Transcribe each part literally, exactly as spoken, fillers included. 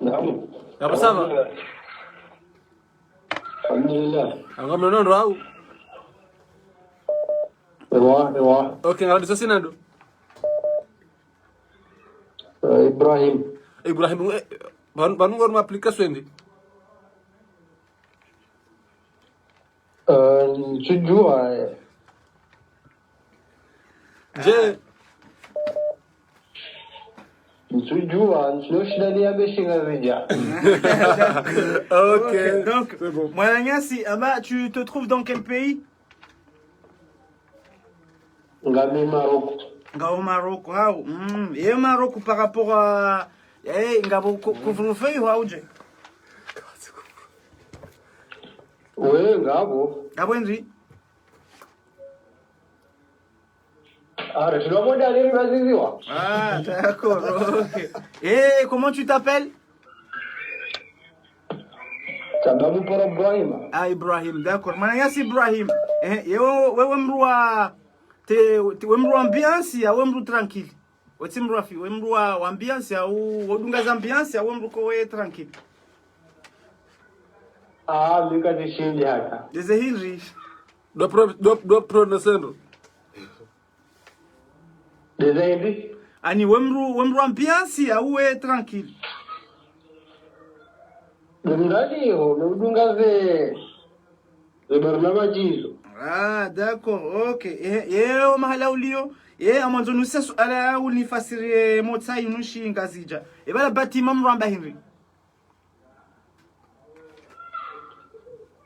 Naam. Ngapvo ça va? Alhamdulillah. Alhamdulillah. Ngamna ndro hau? Ewa, ewa. Ok, ngapvo sina ndro? Eh, Ibrahim. Ibrahim, eh, pvanu, pvanu ngori application ndi? Eh, ntsudjuwa, eh. Je. Ntsudjuwa, ntsudjuwa shida ni yabe shingazidja. Ok. Ok, donc, c'est bon. Mwananyasi, ah bah, tu te trouves dans quel pays? Ngami Maroc. Ngawe Maroc, hau. Mm. Ye Maroc par rapport à, eh, ngapvo cou-, couvre-feu, hau dje? Oui, ngapvo. Ngapvo ndri? Ah, tu dois demander à l'université. Ah, d'accord, ok. Et comment tu t'appelles? Sababu para Ibrahim. Ah, Ibrahim, d'accord. Mwananyasi Ibrahim. Eh, ye wewe, wewe mdru wa, te, te, we mdru wa ambiance, ya we mdru tranquille? We tsi mdru wa fi-, we mdru wa, wa ambiance, ya u, wodunga za ambiance, ya we mdru ko we tranquille? Ah, mi ka tsishindi hata. Ndeze hindri? Do pro, do, do pro na sendo. Ndeze hindri? Ani we mdru, we mdru wa ambiance, ya we tranquille? Ndo mdru aliho, ndo udunga ze, ze barnamaji zo. Ah, d'accord, ok. Eh, eh, o mahala uliyo, eh, ngamwandzo nuse suala unifasirie motsa inu shingazidja. E bala bâtiment mdru amba hindri?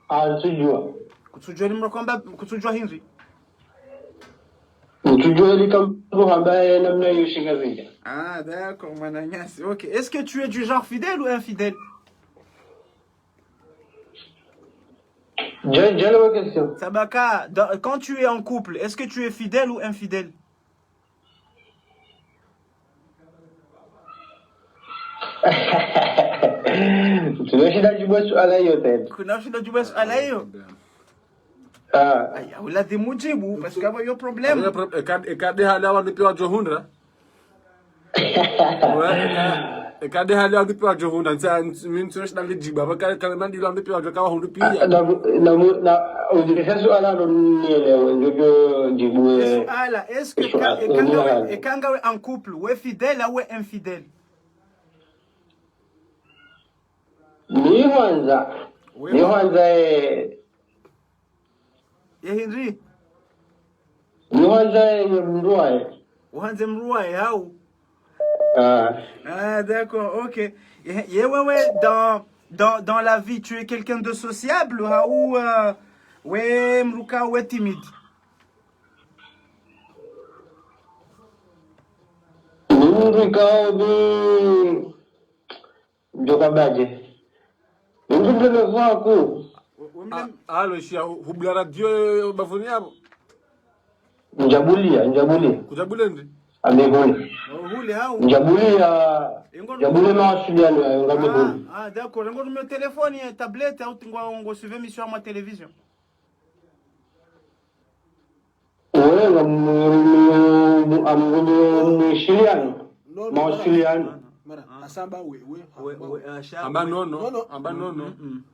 Ah, ntsudjuwa. Kutsudjuwa ni mdru kwamba, kutsudjuwa hindri? Ntsudjuwa ni kambo hamba ye namna yo shingazidja. Ah, d'accord, mwananyasi. Ok. Est-ce que tu es du genre fidèle ou infidèle? Dja-, djale wa question. Sabaka, dans, quand tu es en couple, est-ce que tu es fidèle ou infidèle? Tunoshinda jibu suala iyo tena. Kuna ushinda jibu suala iyo? Ah. Aya, ulazimu ujibu, parce que abo yo problème. Eka, eka de hali wandru pia wadjo hundra. Ouais, eka, eka de hali wandru pia wadjo hundra. Ntsa, ntsi, mi ntsi shida lijibu. Aba kale, kale mandi wandru pia wadjo kawa hundru pia. Na, na, na, ujibu suala ndo nielewe, ndio jibu, eh. Suala, est-ce que, eka, eka ngawe, eka ngawe en couple, we fidèle ou we infidèle? Ni hwandza. Ni hwandza, eh. Ye hindri? Ni hwandza, eh, ye mndru waye. Uhandze mndru waye, hau? Ah. Ah, d'accord, ok. Ye, ye wewe, dans, dans, dans la vie, tu es quelqu'un de sociable, hau, euh, we mndru ka we timide? Ni mndru ka we Ndjo kabadje. Ndjo mbele vaku. Alo, shiya, hubula radio yo bavuni yapvo. Ndjabuliya, ndjabuliya. Kudjabuliya ndi? Amehuli. Ndjabuliya, ndjabuliya mawasiliano yayo ngamehuli. Ah, d'accord. Ngo numéro téléphone, tablette, au ngo, ngo suivre émission à ma télévision. Wewe nga mu- mu- mu- mu- mu- mawasiliano. Mawasiliano. Mara, asamba we, we, hamba. Hamba nono, hamba nono.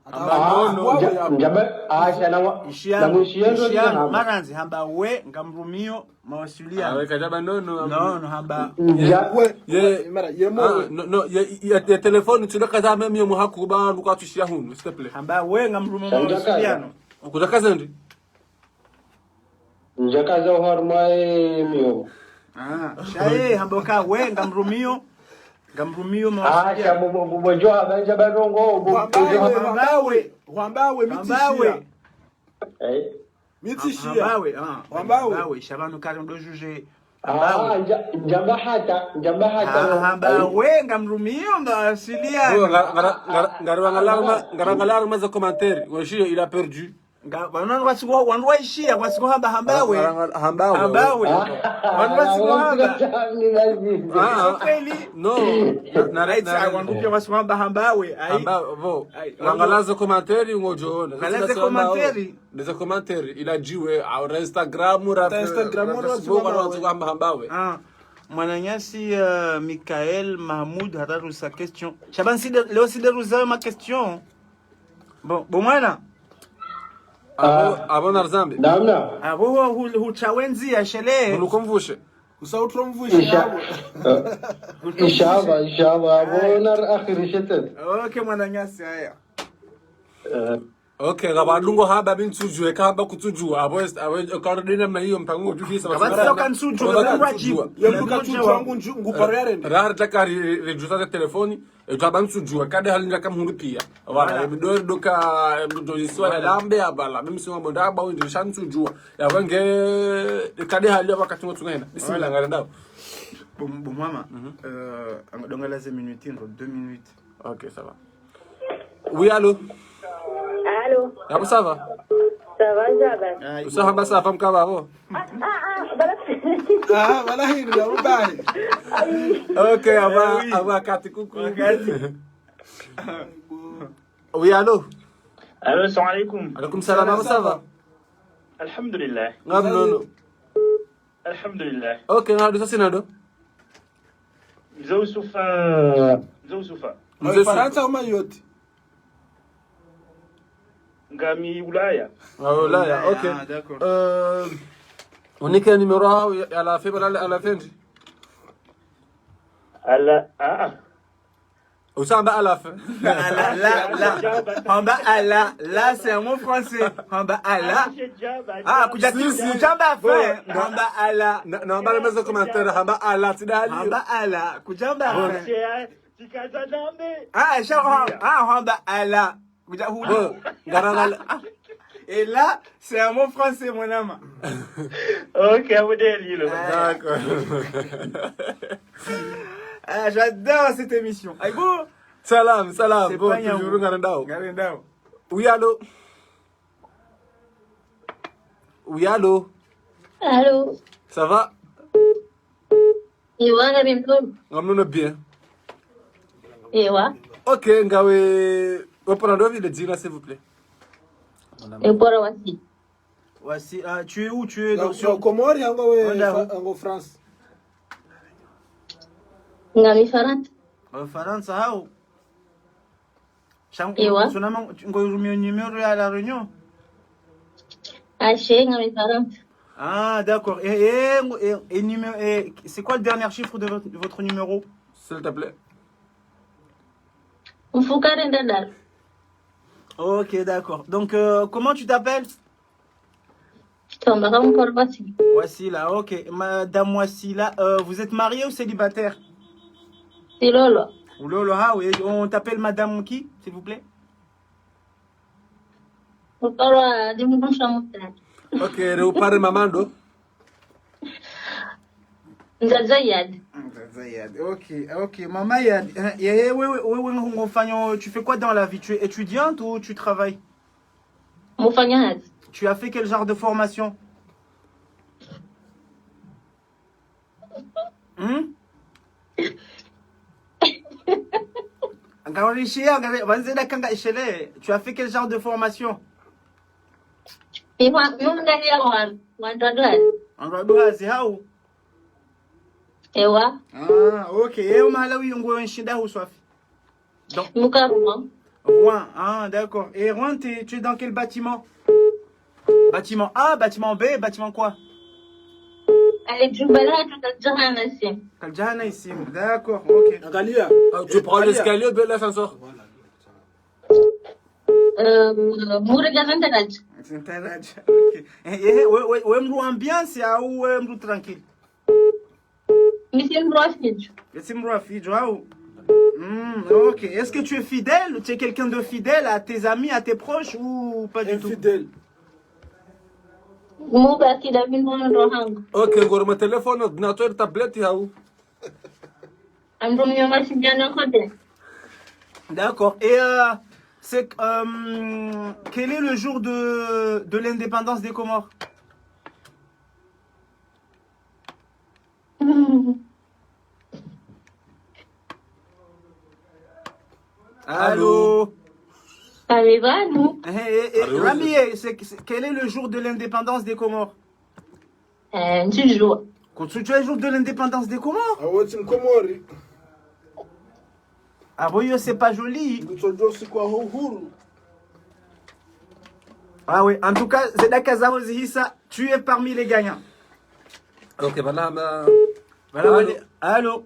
Hamba nono. Ndjaba, asha na wa- na mwishiendo. Maranzi, hamba we ngamrumio mawasiliano. Awe kadjaba nono. Nono, hamba. Ndja- We, ye- mara, ye mo- Ah, we. No, no, ye- ye- ye telefoni, tsi ndakaza mimi yo muhaku ba nduka tushiya hunu, s'il te plaît. Hamba we ngamrumio mawasiliano. Kudjakaza ndi? Ndjakaza oharumwa ye miyo. Ah, sha ye, hamba ka we, ngamrumio. Ngamrumio mawasiliano. Ah, sha bo- bo- bo- bo- djo hamba ndjaba ndrongo, bo- bo- djo hamba. Hamba we. Hamba we, mi tsishiya. Eh? Mi tsishiya. Hamba we, ah. Hamba we. Hamba we, sha pvanu kari ndo juge. Hamba we. Ah, ndja- ndjamba hata, ndjamba hata. Ah, hamba we, ngamrumio mawasiliano. Bon, ngara- ngara- ngara- ngara- ngara- ngara- ngara- ngara- ngara- ngara- ze commentaires. Weshi, il a perdu. Nga, pvanu wandru wasiko, wandru waishiya, wasiko hamba, hamba we. Hamba we. Hamba we. Wandru wasiko hamba. Ah, kweli. No. Na, na, na, wandru pia wasiko hamba, hamba we. Ai. Hamba, bon. Ai, ngara- ngara- ze commentaires ngodjo ona. Ngara- ze commentaires. Ze commentaires, il a dit we, ah, ra Instagram, ra- Instagram, ra- ra- Facebook, wandru wasiko hamba, hamba we. Ah. Mwananyasi, euh, Michael Mahmoud, hata ruza question. Shaban, si de, leo si de ruza ma question. Bon, bon mwana. Abo, abo narzambe. Namna. Abo hu- hu- hutsha wendzi ya shele. Unuko mvushe. Usa utro mvushe. Insha- Inshallah, inshallah. Abo nar akhirishe tena. Okay, mwananyasi, haya. Eh, Okay, ngapvo ndrongo hamba mi ntsudjuwa, eka hamba kutsudjuwa. Abo est-, abo, eka uri dina mna hiyo mpango djufisa. Ngapvo tsi oka ntsudjuwa, ngapvo ntsudjuwa. Ye mbuka tsudjuwa ngu- ngu- nguparo ya rende. Rari taka ri- ri- redjusa ze telefoni. Etu hamba ntsudjuwa, eka de hali ndjaka mhundru pia. Voilà, ndo ndo ka, ndo isiwa ya lambe ya bala. Mimi si mambo ndaba, ndo sha ntsudjuwa. Ya wange, eka de hali wakati ngotsunga hena. Bismillah, ngara ndao. Bon, bon, mama, euh, anga donga la ze minutes, ndo deux minutes. Ok, ça va. Oui, allô? Allô? Abo, ça va? Ça va, ça va. Usa hamba ça va mkaba abo? Ah, ah, ah, bala. Ah, bala hini na ubahi. Ok, aba, aba kati kuku. Oui, allô? Allô, salam alaikum. Alaikum salam, abo ça va? Alhamdulillah. Ngamnono. Alhamdulillah. Ok, nado sasa nado. Mze Usufa. Mze Usufa. Mze Usufa. Farantsa au Mayotte? Ngami Ulaya. Ah, Ulaya, ok. Ah, d'accord. Euh, unike numéro ya, ya la faible, à la, à la fin ndi? Ala, ah, ah. Usa hamba à la fin. Ala, la, la. Hamba ala, la, c'est un mot français. Hamba ala. Ah, kudja- Si, si. Kudjamba fin. Hamba ala. Na, na, hamba le meze commentaire, hamba ala, tsi dali. Hamba ala, kudjamba fin. Ah, sha, ah, hamba ala. Kudja huli. Bon, ngara ngara. Et là, c'est un mot français, mon ami. Ok, à vous de lilo. D'accord. Ah, j'adore cette émission. Aïe, bon. Salam, salam. Bon, toujours ngara ndao. Ngara ndao. Oui, allô? Oui, allô? Allô? Ça va? Ewa, ngari mdru. Ngamnono bien. Ewa. Ok, ngawe, we pvora ndopvi le dzina, s'il vous plaît? Mon amour. E pvora Wasi. Wasi, ah, tu es où? Tu es Nga, donc sur nga Komori, anga we, Onda fa- ho? Anga France. Ngami Farantsa. Au Farantsa, hao? Sha ngo- Ewa. Sona ma- ngo urumio numéro ya La Réunion? Ashe, ngami Farantsa. Ah, d'accord. Et, et, et, et numéro, et c'est quoi le dernier chiffre de votre, de votre numéro? S'il te plaît. Mfukare ndadaro. Ok, d'accord. Donc, euh, comment tu t'appelles? Tsamba ka mkoro Wasi. Wasila, ok. Madame Wasila, euh, vous êtes mariée ou célibataire? Silolo. Ou Lolo, ah oui. On t'appelle Madame qui, s'il vous plaît? Mkoro wa dimu kumsha mutatu. Ok, re upare mamando. Ndzadza Yad. Ndzadza Yad. Ok, ok. Mama Yad, eh, eh, wewe, wewe, ngofanya, tu fais quoi dans la vie? Tu es étudiante ou tu travailles? Mufanya hazi. Tu as fait quel genre de formation? Hmm? Ngarishiya, ngari, wanze da kanga ishele. Tu as fait quel genre de formation? Iwa, nunga ya wan, wan dwadwad. Anga duhazi hao? Ewa. Ah, ok. Et au mahala où on shinda ou soif? Muka Rouen. Rouen, ah, d'accord. Et Rouen, t'es- tu es dans quel bâtiment? Bâtiment A, bâtiment B, bâtiment quoi? Ale jumbala tu tajahana si. Kaljahana ici. D'accord, ok. Angalia. Ah, tu prends l'escalier ou bien l'ascenseur? Euh, Mure Gazantaraj. C'est un tel âge. Ok. Eh, eh, ouais, ouais, ouais, mdru ambiance, ah, ou ouais, mdru tranquille? Misi mrofij. Et c'est mdru fijo, ah, ou? Hmm, ok. Est-ce que tu es fidèle? Tu es quelqu'un de fidèle à tes amis, à tes proches ou pas du tout? Infidèle. Muba kida bin bono rohangu. Ok, ngoro ma téléphone, ordinateur, tablette, hao? Amro mnyoma shijana kote. D'accord. Et euh, c'est que, euh, quel est le jour de, de l'indépendance des Comores? Allô? Allez, va, nous. Eh, eh, eh, Allô? Rami, eh, c'est, c'est- quel est le jour de l'indépendance des Comores? Euh, tu joues. Quand tu es jour de l'indépendance des Comores? Ah ouais, c'est une Comori. Ah bon, c'est pas joli. Kutsodjo siku wa uhuru. Ah oui, en tout cas, zedaka zao zihisa, tu es parmi les gagnants. Ok, voilà, ma... Voilà, Allô? allez. Allô?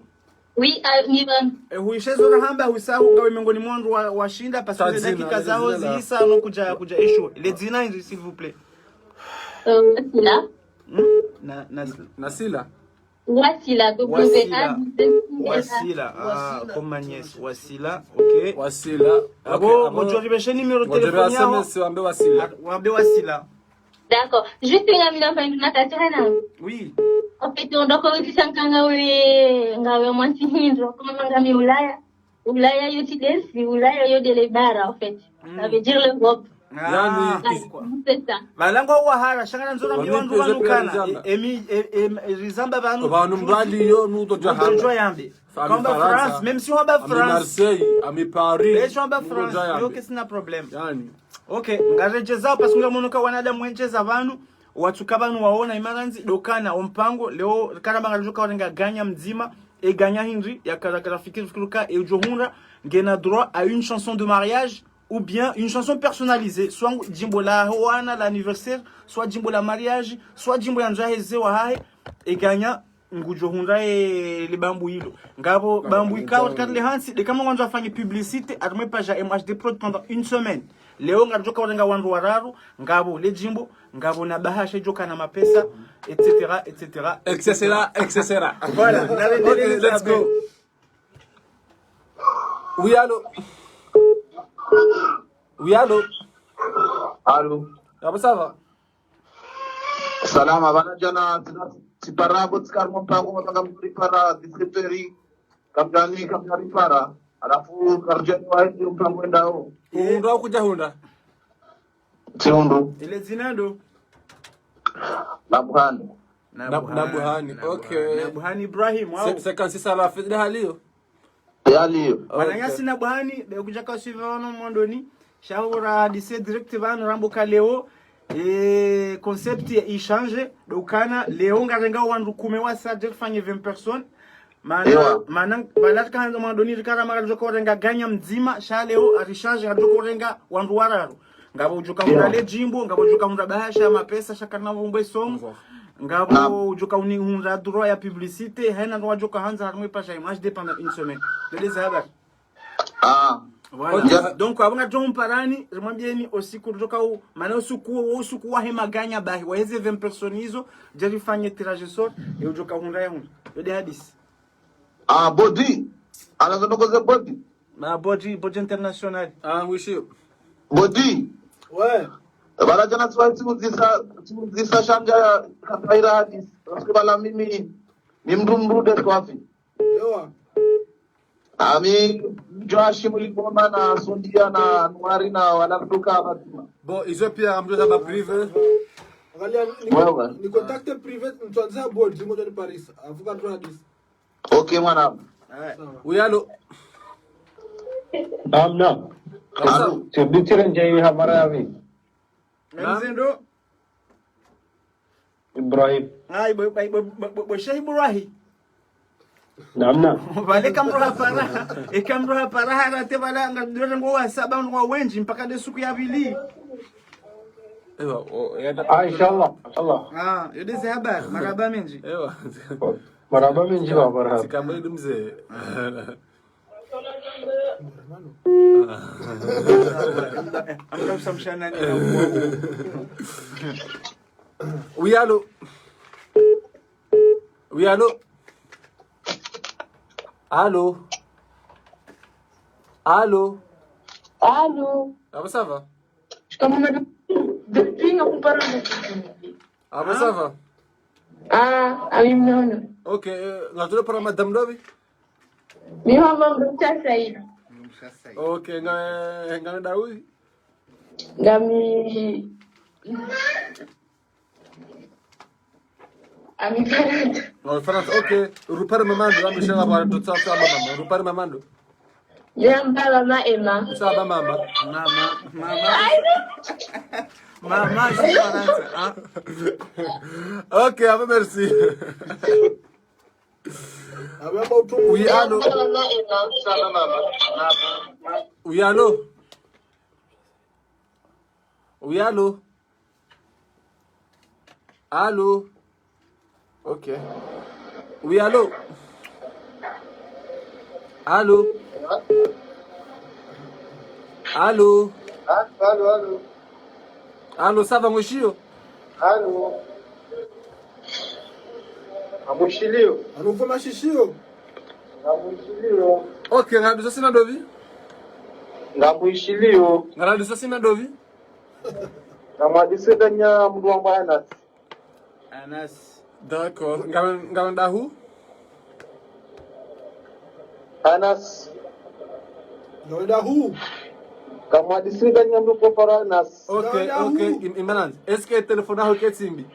Oui, euh, Nivan. Eh, huishe zora hamba husa hukawe miongoni mwa wandru wa, washinda, parce que Tadzina, zedakika le zao dzina la- zihisa no kuja, kuja esho. Le dzina, s'il vous plaît. Euh, Wasila. Hmm? Na, na, Nasila. Wasila, W A Wasila. D Z I L A. Wasila. Ah, comme ma nièce. Wasila, ok. Wasila. Ah Ok, bon, ah bon. Mdjori beshe numéro de Mdjori téléphone yao. S M S, wambe Wasila. Ah, wambe Wasila. D'accord. Juste, ngami na mfano na katihana. Oui. En fait, on doit commencer sans quand ngawe, ngawe mwanti hindro, comme ngami Ulaya. Ulaya yo ti desi, Ulaya yo de le bara, en fait. Ça veut dire l'Europe. Ah, Yani, c'est quoi? C'est ça. Balango wahara, shangana nzora mi Wani wandru peze wanu kana. peze rizamba. E, e, mi, e, e, rizamba banu. Banu mbali yo nuto Ndio jahamba. Yambe. Ami Kamba Farantsa, France, même si on va ami France. Marseille, ami Paris. Eh, si on va Nuto France, jahamba. yo que c'est un problème. Yani. Ok, ngaredjezao parce que ngamonoka wanadamu wendjeza vanu, watsuka vanu waona imaranzi, dokana ompango, leo karamba ngaridjoka warenga ganya mdzima, e ganya hindri, ya kara kara fikiri fikiri ka, e udjo hundra, ngena droit à une chanson de mariage, ou bien une chanson personnalisée, soit djimbo la wana, l'anniversaire, soit djimbo la mariage, soit djimbo ya nzo ya heze wahahe, e ganya, ngudjo hundra e le bambu ilo. Ngapvo bambu ikao kati le hantsi, de kama wandzo afanye publicité, atumwe page ya M H D Prod pendant une semaine. Leo ngaridjoka warenga wandru wararu, ngapvo le djimbo, ngapvo na bahasha idjoka na mapesa, et cetera, et cetera, Et cetera, et cetera. Voilà, Ok, let's go. Oui, allô? Oui, allô? Allô. Comment ça va? Salama, bana djana, tsina, tsipara, bo tsikari mpango, matanga mripara, dix-sept heures, kamdjani, kamdjani para. Alafu, karjani wa hiyo mpango endao. Hundra au kudja hundra? Tsi hundru. Ile dzina ndo? Nabuhani. Nab-, Nabuhani, ok. Nabuhani Ibrahim, wao. C'est, c'est quand c'est ça la fête de Halio? Yaliyo. Mwananyasi na bwani, be kudjaka suivre wanu mwandoni. Sha ura dise direct pvanu rambo ka leo. E, concept ya échange. Donc kana leo ngarenga wandru kume wasa, dje rifanye vingt personnes. Mana, mana, pvala rikahandza mwandoni rikara mara djoka urenga gagnant mdzima, sha leo ari échange ngadjoka urenga wandru wararu. Ngapvo udjoka hundra le djimbo, ngapvo udjoka hundra bahasha, mapesa, sha kana pvo mbwe somo. Ngapvo udjoka uni hundra droit ya publicité, haina ndo wadjoka handza harimwe page ya image pendant une semaine. Ndeleza habari. Ah. Voilà. Donc, apvo ngadjo mparani, rimwambieni usiku udjoka u, mana usiku, usiku wahe maganya bahi, waheze vingt personnes izo, dje rifanye tirage au sort, e udjoka hundra ya hundra. Yo nde hadisi. Ah, Bodi. Ala zonokoze Bodi. Ma Bodi, Bodi international. Ah, oui, sûr. Bodi. Ouais. Pvala djana tsiwa tsiuzisa, tsiuzisa shanga ya kapaira hadisi. Parce que pvala mimi, ni mdru mdru de swafi. Ewa. Ami, Joashi Mulikoma na Sundia na Nwari na wala kutoka Fatima. Bon, izo pia amdjo za ba privé. Angalia, ni, ni contacte privé, mtwanza Bodi, zimo djani Paris. Avuka tu hadisi. Ok, mwana. Sawa. Oui, allô. Naam, naam. Allô. Sibitire nje ha mara ya pvili. Naam. Mzendo. Ibrahim. Ay, bo, bo, bo, bo, bo, Sheikh Ibrahim. Naam, naam. Pvale kamroha para. E kamroha para harate pvala ngadore ngo wa saba ngo wendji mpaka nde suku ya pvili. Ewa, o, ya da. Ah, inshallah, inshallah. Ah, yo nde ze habari, marahaba mendji. Ewa. Marahaba mendji, baba, marahaba. Tsikamba idu mze. Oui, allô. Oui, allô. Allô. Allô. Allô. Ah bon, ça va? Depuis, on parle de... Ah bon, ça va? Ah, ah oui, non, non. Ok, euh, ngatsulo para madame Dobi? Mi hama Mdrumshe Said. Ok, nga, nga ndawi? Ngami, ami Farantsa. Nga Farantsa, ok. Rupare mamando, ami shanga ba, tutsa, tsa, mama. Rupare mamando. Yamba mama Emma. Sa ba mama. Mama, mama. Mama, c'est Farantsa, hein. Ok, ah bon, merci. Oui, allô. Oui, allô. Oui, allô. Allô. Ok. Oui, allô. Allô. Allô. Ah, allô, allô. Allô, ça va, monsieur? Allô. Ngamwishiliyo. Allô, faut ma chichiyo. Ngamwishiliyo. Ok, ngarudi sasina dovi. Ngamwishiliyo. Ngarudi sasina dovi. Ngamwadisi kanya mdru wa mwa Anas. Anas. D'accord. Ngam-, ngamdahu? Anas. Ngamdahu? Ngamwadisi kanya mdru ko para Anas. Ok, ngamdahu. Ok. Im-, imbalanzi. Est-ce que téléphone yaho ketsimbi?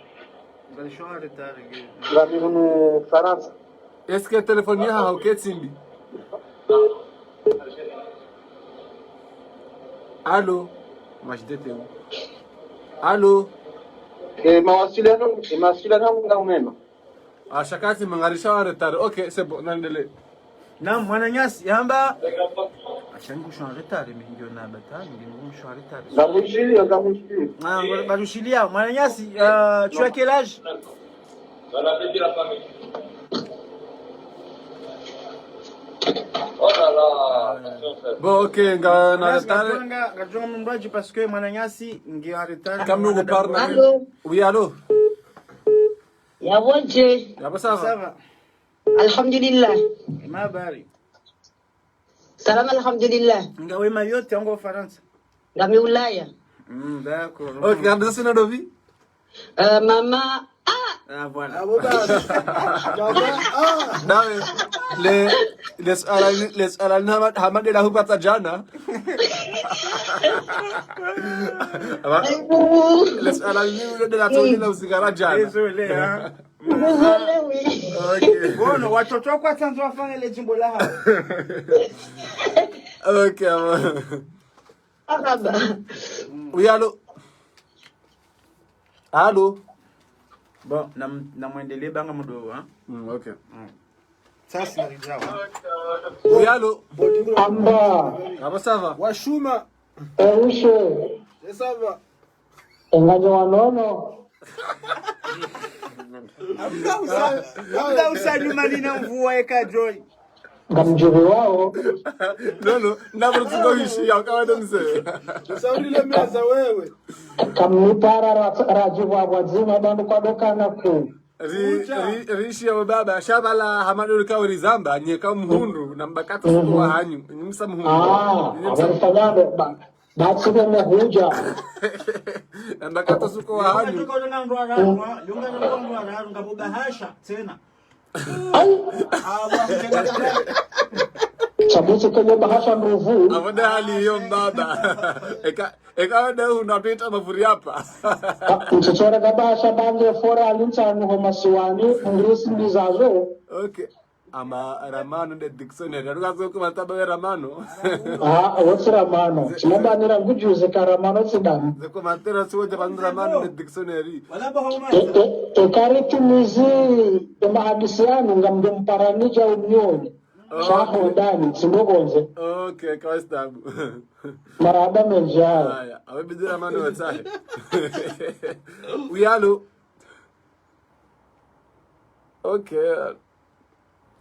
Ngalishwa retard, nge. Ngami hunu Farantsa. Est-ce que téléphone yaho ketsimbi? Allô? Moi, je t'éteins. Allô? Eh, mawasiliano, eh, mawasiliano yangu nga umema. Ah, shakati mangarisha wa retard. Ok, c'est bon, naendelee. Naam, mwananyasi, yamba. Acha ngu shwa retard, mi ndio na bata, mi ndio shwa retard. Ngamwishiliyo, ngamwishiliyo. Ah, ngamwishiliyo. Mwananyasi, euh, tu as quel âge? Bon, ok, nga na retard. Nga, nga, nga, parce que mwananyasi, ngi en retard. Kamnu ngo parla. Allô? Oui, allô? Yapvo dje? Yapvo, ça va? Ça va. Alhamdulillah. Ma habari? Salama, alhamdulillah. Ngawe Mayotte, au ngo Farantsa? Ngami Ulaya. Mm, d'accord. Ok, ngarudi sasina dovi? Euh, mama, ah! Ah, voilà. Ah, bon, bah, mama, ah! Nawe, le, le suala, le suala ni hama, hama ndela hupata jana. Aba? Le suala ni ndela toni la usigara jana. Désolé, hein. Désolé, oui. Ok. Bon, watoto kwatsandzo wafanye le jimbo la hao. Ok, ama. Akaba. Oui, allô? Allô? Bon, na, na mwendelee banga mudo, hein? Mm, ok. Mm. Sasa naridjawa. Oui, allô? Amba. Comment ça va? Washuma. Eushe. Eh, ça va. Enganyo wanono. Amda usa, amda usa nyuma nina mvua eka joy. Ngamdjuvi wao. Non, non, na bro tuko ishi ya kawa ndo mse. Usauri le meza wewe. Kamnipara ra-, radjibu wa wadzima bandu kwa dokana ku. Ri, ri, rishi ya baba, shabala hamadu lika weri zamba, nyeka mhundru, na mbakata suko wa hanyu, ni msa mhundru. Ah, ni msa habari fanyando, ba, batsi be mehuja. Na mbakata suko wa hanyu. Yonga na ndwa rarwa, yonga na ndwa rarwa, ngabo bahasha, tsena. Ai. Ah, wa kujenga. Chabutse kenye bahasha mruvu. Avoda hali iyo mbaba. Eka, eka wada unapita mavuri hapa. Mtsotsora kabasha bange fora alintsanu ho masiwani, Ngirisi mbizazo. Ok. Ama ramano nde dictionary. Aduka zo kuma taba we ramano. Ah, what's ramano? Chimamba nira ngujuze ka ramano tsidam. Ze kuma tera si wote bandu ramano nde dictionary. E, e, e kari tumizi, ema hadisi yanu, ngamdo mparanija unyoni. Ok. Shaho ndani, tsimbo konze. Ok, kawastabu. Marahaba mendji. Haya, awe bidira mano watahe. Oui, allô? Ok.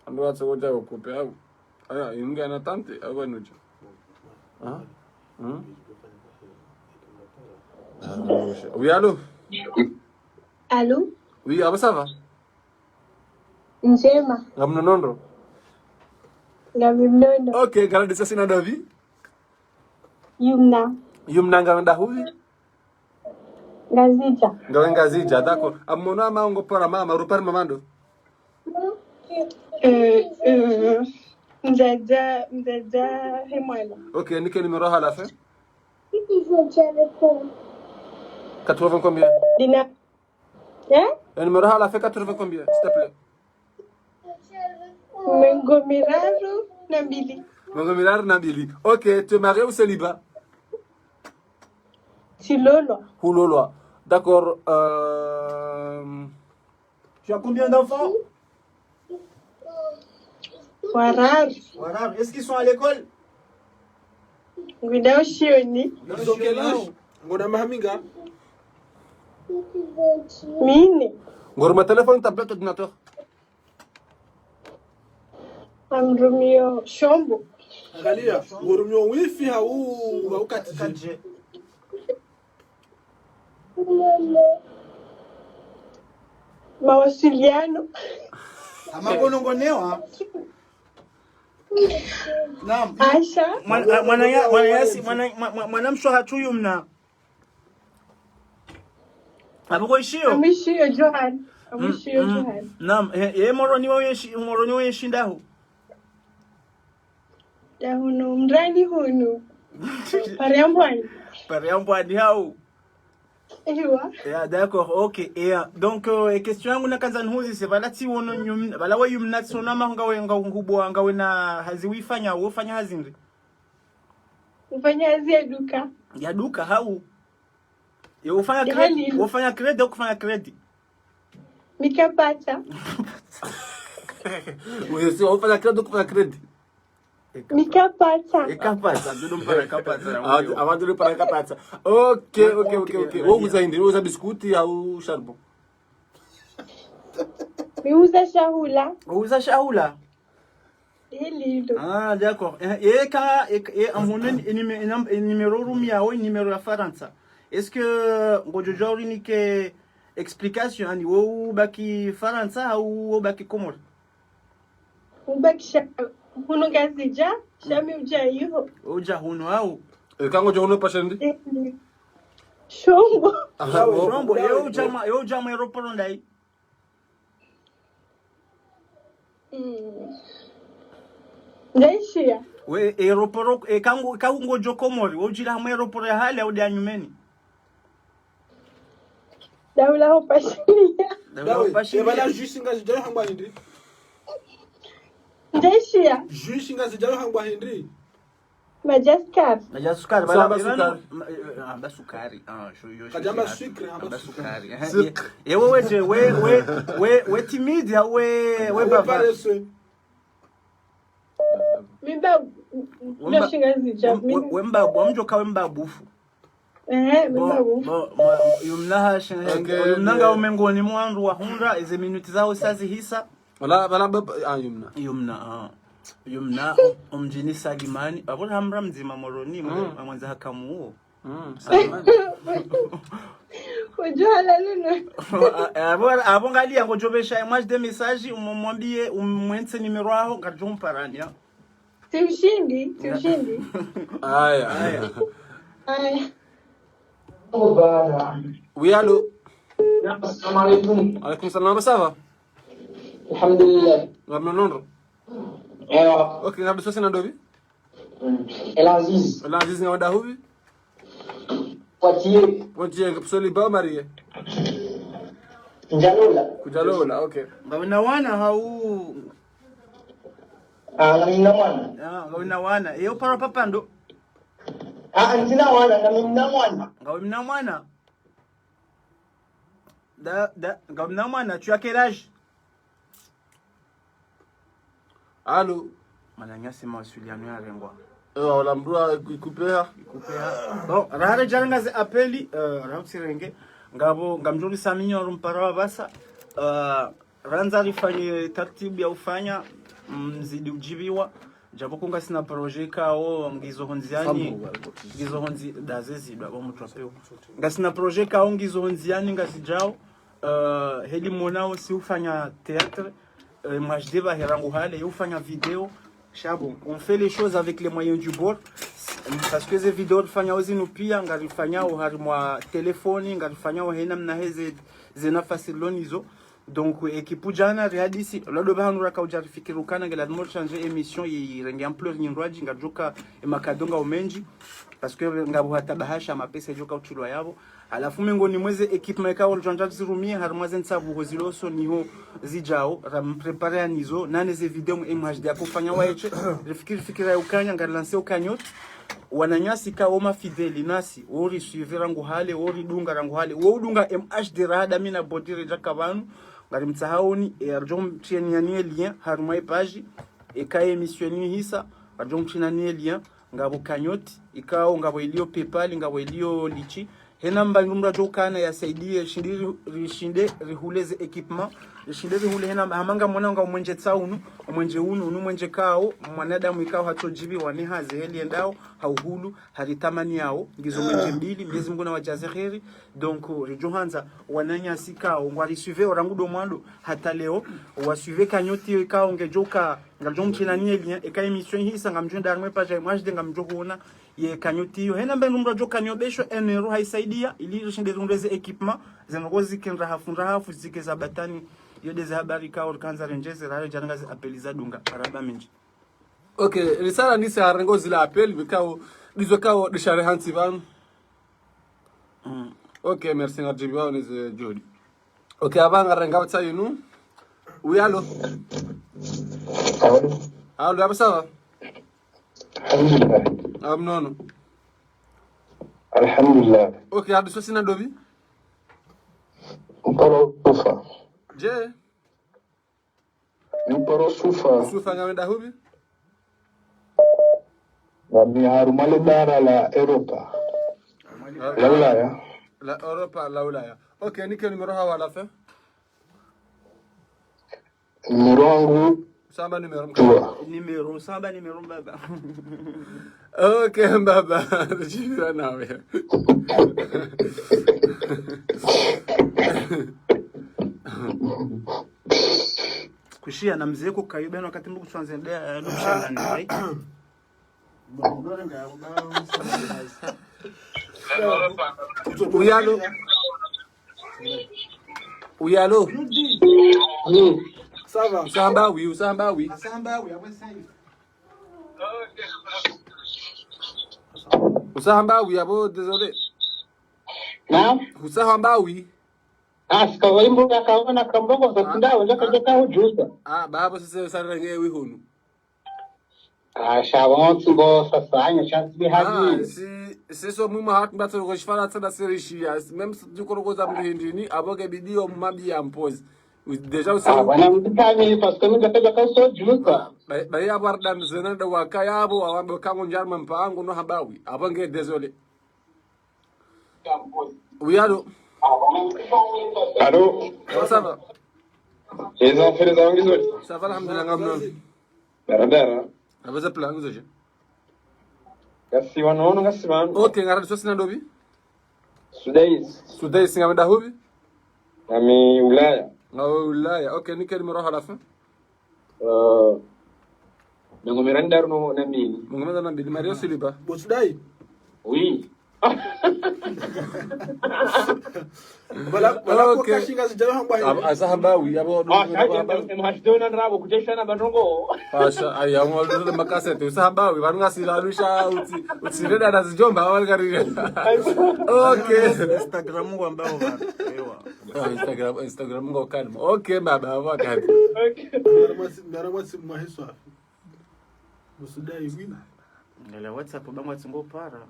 Ando watsa kuja ukupe au. Aya, inga na tante, au nuja. Ah? Hmm? Oui, allô? Allô? Oui, aba ça va? Ndjema. Ngamnono ndro? Ngamnono. Ok, ngala disa sina davi? Yumna. Yumna ngawe ndahuvi? Ngazidja. Ngawe Ngazidja, d'accord. Amono ama ngo para mama, rupari mama ndo? Euh, euh, mdzadza, mdzadza he mwana. Ok, nike numéro halafu? Quatre-vingts combien? Dina. Eh? Le numéro halafu quatre-vingts combien, s'il te plaît? Mengo miraru na mbili. Mengo miraru na mbili. Ok, tu es marié ou célibat? Tsilolwa. Hulolwa. D'accord. Euh, tu as combien d'enfants? Wararu. Wararu. Est-ce qu'ils sont à l'école? Ngwendao shioni. Ils ont quel âge? Ngona maha minga? Mine. Ngoruma téléphone, tablette, ordinateur? Ngamrumio shombo. Angalia, ngorumio wifi hau, hau quatre G? Mawasiliano. Amakonongonewa. Naam. Asha. Mwana, ah, mwana ya, mwana yasi, mwana, mwa-, mwa-, mwana msho hatru Yumna. Abuko ishiyo? Amwishiyo Johan. Amwishiyo Johan. Naam, eh, eh, Moroni wa yeshi, Moroni wa yeshi ndahu. Ndahunu, mrani hunu. Pare ya Mbwani. Pare ya Mbwani hau. Ewa. Ya, d'accord, ok. Ya, donc, euh, e question yangu nakandza nihuzise, pvala tsi wono nyum-, pvala we Yumna tsi wono ama ngawe, nga ngubo, ngawe na hazi wifanya, wofanya hazi ndri? Ufanya hazi ya duka. Ya duka, hau? Ya ufanya crédit, wofanya crédit, au kufanya crédit? Mi kapata. Wewe si wofanya crédit, au kufanya crédit? Mi kapata. E kapata, ndio mpara kapata. Ah, avant de le para kapata. Ok, ok, ok, ok. Wo uza hindri, wo uza biscuit au charbon? Mi uza shahula. Uza shahula? Ilindo. Ah, d'accord. Eh, eh, ka, eh, eh, amono, eh, numé-, eh, nam-, eh, numéro rumia, oui, numéro ya Farantsa. Est-ce que, ngodjo djuwa urinike explication, ani, wo ubaki Farantsa, au wo ubaki Komori? Ubaki sha, hunu Ngazidja, sha mi udja iho. Udja hunu au? E, ka ngodjo hunu pasha ndi? Eh, shombo. Ah, shombo, yo udja mwa, yo udja mwa aéroport ndayi? Mm. Ndaishiya. We, aéroport, e, ka ngu-, ka ngodjo Komori, wo udjila hamwe aéroport ya hale au de anyumeni? Daula hopashilia. Dawe, Dawe, pashini. Ebala jus Ngazidja yo hambwa hindri? Ndeshia. Jus Ngazidja yo hambwa hindri? Madagascar. Najua sukari, Samba bala, sukari. Ma- eh, eh, amba sukari. Ah, sho- yo- sho- Kajamba sukari. sucre, amba Amba sukari. Sukari. Eh, Sucre. eh, eh, wewe je, we, we, we, we timide, ah, we, we Ou bavard. Paresseux. Miba. Wemba- Ndoshinga zija. We, we, we mbabu, wamdjoka we mbabufu. Eh, Bon, miba. bon, bon, Yumna ha shin- Ok, Yumna ne- nga ume ngoni mwa wandru wa hundra, eze minutes zaho sazihisa. Wala, wala baba, ah, Yumna. Yumna, ah. Yumna, omdjini Sagimani. Abo hamra mdzima Moroni, mwe- Mm. amwanza hakamu uwo. Mm. Ujua la lino. Abo, abo ngali yango jobesha, image de message, umwambie, umwentse numéro aho, ngadjo mparani, ah. Timshindi, timshindi. Aya. Aya. Oui, allô. Assalamu alaikum. Alaikum salam, ça va? Alhamdulillah. Wa mnono. Ewa. Ok, ngapvi sosi na ndovi? El Aziz. El Aziz, nga wenda huvi? Poitiers. Poitiers, nga psoli ba marié. Ndjalola. Kudjalola, ok. Ngawina wana hau. Ah, ngamina mwana. Ah, ngawina wana. Eyo para papa ndo. Ah, ngamina wana, ngamina mwana. Ngawina mwana. Da, da, ngawina mwana, tu as quel âge? Allô. Mananyasi mawasiliano ya rengwa. Ewa, wala mdru ikupeha. Bon, rahare djarenga ze appel, euh, rahutsirenge. Ngabo, ngamdjori saminyo rumpara wa basa. Euh, randza rifanye tartibu ya ufanya, mzidi ujibiwa. Djabo ko ngasina projet kao, ngizo hondziani, ngizo hondzi, daze zidwa, bo mutru apeo. Ngasina projet kao, ngizo hondziani, ngazidjao. Euh, heli monao si ufanya théâtre, euh, M H D ba herangu hale, yo ufanya vidéo. Sha bon, on fait les choses avec les moyens du bord. Parce que ze vidéo rifanyao zinu pia, ngarifanyao harimwa telefoni, ngarifanyao hena mna heze, ze nafasi lonizo. Donc, équipe djana rihadisi, lado bahanu raka udja rifikiri ukana, ngela dimo changer émission, yi, yi renge ampleur nyindwaji, ngadjoka, e makado ngao mendji. Parce que ngapvo hata bahasha, mapesa djoka utrilwa yabo. Halafu mengoni mweze équipement ikao ridjandza rizirumie, harimwa ze ntsabuho ziloso niho zidjao, ramprépare anizo, nane ze vidéo mu M H D ako fanya waeshe, rifikiri fikira ya ukanya, ngarilanse o cagnotte, wananyasi kao mafidèle nasi, wo risuivre rangu hale, wo ridunga rangu hale, wo udunga M H D rahada mina bodire djaka pvanu, ngarimtsahaoni, e ardjo mtrieni yani e lien, harimwa e page, eka émission ni hisa, ardjo mtrieni yani e lien, ngapvo cagnotte, ikao, ngapvo ilio PayPal, ngapvo ilio litchi. Hena mba ndumra djo kana ya saidie, shindi ri-, rishinde rihule ze équipement, rishinde rihule hena mba, hama ngamona nga umwenje tsaunu, umwenje unu, unu mwenje kao, mwanadamu ikao hatsojibiwa ni haze heli endao, ha uhulu, haritamani yao, ngizo mwenje mbili, Mwenyezi Mungu na wajaze kheri. Donc, ridjo handza, wananyasi kao, ngwarisuivre orangu do mwando, hata leo, wasuivre cagnotte ikao, ngedjoka, ngadjo mtrieni yani e lien, eka émission hisa ngamdjo enda harimwa e page ya M H D ngamdjo huona ye cagnotte iyo. Hena mba ndumra djo cagnotte besho un euro haisaidia, ili rishinde rihundre ze équipement, ze ndrongoo zike ndrahafu, ndrahafu zike za batwini, yo de ze habari kao rikandza rendjeze, rahare djarenga ze appel zadunga, marahaba mendji. Ok, risala nise harengo zila appel, mikao, dizo kao, dishare hantsi pvanu. Mm. Ok, merci, ngadjibiwa nize jodi. Ok, apva ngarenga whatsapp yinu. Oui, allô. Allô. Allô, apva ça va? Alhamdulillah. Ah, mnono. Alhamdulillah. Ok, hadi sosi na ndovi? Mparo sufa. Je, Mparo sufa. sufa nga wenda huvi? Ngami harumwa le bara la Europa. La Ulaya. La Europa, la Ulaya. Ok, nike numéro haho halafu. Numéro wangu. Samba numéro. Dua. Numéro, samba numéro baba. Ok, baba. Djibiwa nawe. Kushia na mze ko kayo beno wakati mbuku twanze nde, eh, no kushia na nde. Oui, allô. Oui, allô. Oui. Usamba oui, usamba oui. Samba oui, après ça. Usamba oui, abo, désolé. Naam. Usamba oui. Ah, sika waimbo yakaona kamrongo za tsindawo, zaka zaka hudjuza. Ah, babo sisi usarenge wihunu. Ah, sha wontsi ngo sasanya, chance bi hadi. Ah, si, si so mwima hatu mbatso ko Shifarantsa na sirishia. Même si tu korokoza mhindini, abo ke bidio mabi ya mpozi. Déjà, usa- Ah, bwana mtani, parce que mimi ndio kaja kaso juza. Ba, ba, ya bardan zena da wakaya abo, awambe kango njarma mpango no habawi. Abo nge désolé. Oui, allô? Allô? Comment ça va? Les enfants, les enfants, les autres. Ça va, alhamdulillah, ngamno. Dara, dara. Abaza plan, vous avez? Ngasi wanono, ngasi wano. Ok, ngara sosi na ndobi? Sudais. Sudais, ngame dahubi? Ngami Ulaya. Ngawe Ulaya. Ok, ni quel numéro à la fin? Euh, mengo miraru na mbili. Mengo miraru na mbili, marié ou célibataire? Bo Sudai? Oui. Voilà, voilà. Ok. Ko kashinga zijalo hamba hini. Ab-, asa hamba wi, abo. Ah, shaje, M H D una ndrabo, kutesha na banongo. Asa, ayi, amo, ndo makasete, usa hamba wi, banu ngasi lalusha, uti, uti reda na zijomba, awali kari. Ok. Instagram ngwambao bana. Ewa. Ah, Instagram, Instagram ngo kalma. Ok, baba, abo kari. Ok. Mara mwasi, mara mwasi mwahiswa. Bo Sudai wina. Ngala WhatsApp, ba mwasi ngo para.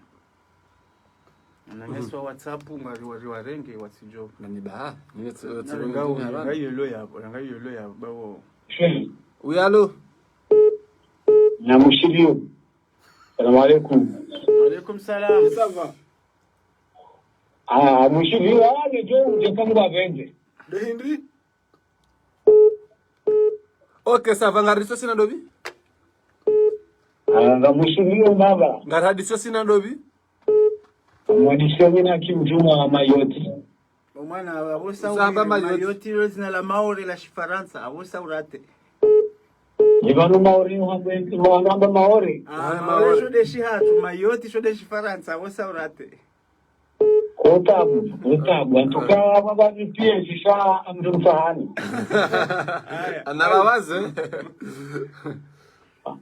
Na meso wa WhatsApp, ngari, wari warenge, watsijo. Nani ba? Ni tsi, tsi, tsi, ngayolo ya, ngayolo ya, bawo. Oui, allô? Na mushiliyo. Salam alaikum. Alaikum salam. Ça va? Ah, mushiliyo, ah, ni jo, je kama ba benze. De hindri? Ok, ça va, ngari sosi na ndobi? Ah, nga mushiliyo baba. Ngari hadi sosi na ndobi? Mwadisoni na kimjuma wa Mayotte. Omwana, abo sa Usamba uri, Mayotte. Mayotte ilo zina la Maore la Shifarantsa, abo sa urate. Ni banu Maore, wamba Maore. Ah, ah, Maore, Maore. Sho de shihatru, Mayotte sho de Shifarantsa, abo sa urate. Ko tabu, ko tabu. En tout cas, baba ni pia shisha amdun fahani. Aya. Ana babaze.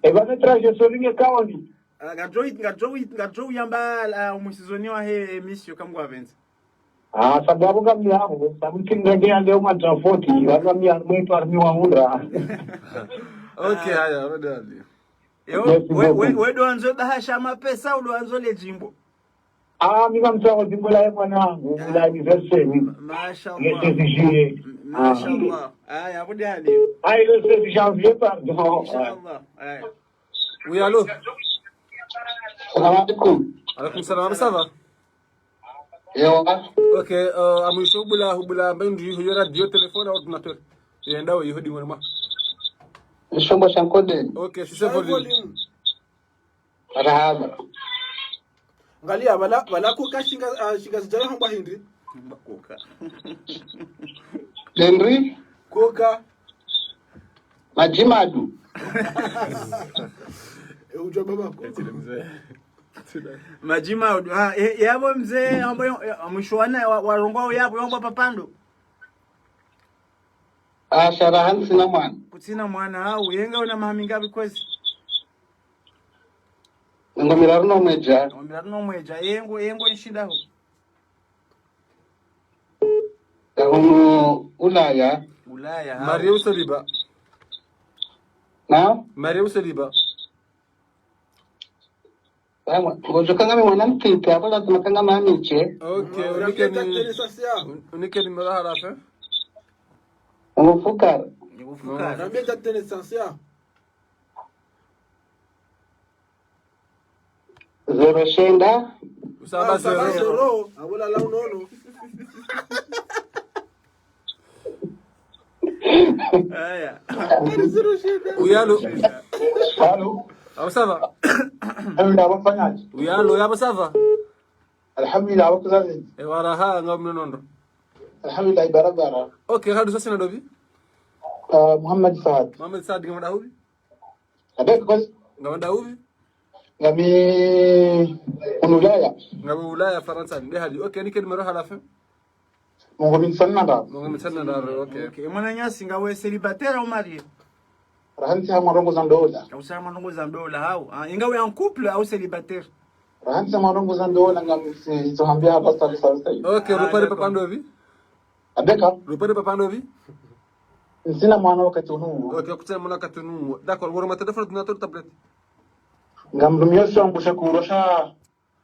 E bana traje solinge kaoni. Ah, ngajo, ngajo, ngajo yamba la umusizoni wa he emission kamgwa benzi. Ah, sababu kami yabo, sababu tindenge ya leo matafoti, wala mi amwe parmi wa hundra. Ok, haya, wadali. Yo, merci we, we, beaucoup. We do anzo bahasha mapesa, u do anzo le jimbo. Ah, mi kamtsaho jimbo la mwanangu, la anniversaire. Ma-, mashallah. Le seize juillet. M-, mashallah. Ah, ya kudi hali. Ah, le seize janvier, pardon. Inshallah. Aya. Oui, allô? Salam alaikum. Alaikum salam, ça va? Ewa. Ok, euh, amwisho hubula, hubula mbendi, huyo radio, téléphone, ordinateur. Yenda we, yihudi mwana mwa. Nishombo sha nkodeni. Ok, si c'est volume. Marahaba. Ngaliya, bala, bala koka shinga, ah, shinga zijalo hamba hindri? Hamba koka. Hindri? Koka. Majimadu. E, ujo baba ko. Eti mze. Majimadu. Ah, e, yabo mze, ambo yo, e, mwisho wana wa, wa rongo yabo, yomba papando. Ah, shara hansi na mwana. Kutsina mwana, au, yenga una maha mingapi kwezi? Ngo miraru no mweja. Ngo miraru no mweja. Yengo, yengo nshindaho. Kahunu Ulaya. Ulaya, ha. Marié ou célibataire? Na? Marié ou célibataire? Ewa, ngojo kanga mi mwana mtiti, abo lazima kanga mamiche. Ok, ah, unike ni, unike numéro à la fin. Ngufukara. Ngufukara. Nambe ta tene sasya. Zero shenda. Usaba zero. Ah, usaba zero. Abola la unono. Aya. Oui, allô? Allô? Abo ça va? Alhamdulillah, abo fanyaje? Oui, allô, yabo ça va? Alhamdulillah, abo kuzazi. E waraha, nga mnonondo. Alhamdulillah, barabara. Ok, hadu sasi na ndobi? Ah, Muhammad Saad. Muhammad Saad, ngam dahubi? Avec quoi? Ngam dahubi? Ngami Ulaya. Ngam Ulaya, Farantsa, nde hali. Ok, nike numéro à la fin? Mengo mitsanu na ndraru. Mengo mitsanu na ndraru, ok. Ok, mwananyasi ngawe célibataire au marié? Rahantsi ha mwarongoza ndola. Au sa mwarongoza ndola, hau. Ah, ingawe en couple au célibataire? Rahantsi ha mwarongoza ndola, ngam si, so hambia hapa salu, salu, salu. Ok, ah, rupare d'accord. Papa ndovi? Abeka? Rupare papa ndopvi? Ntsina mwana wakati unu. Ok, kutsina mwana wakati unu. D'accord, ngoruma téléphone, ordinateur, tablette? Ngamrumio shongo sha kurosha,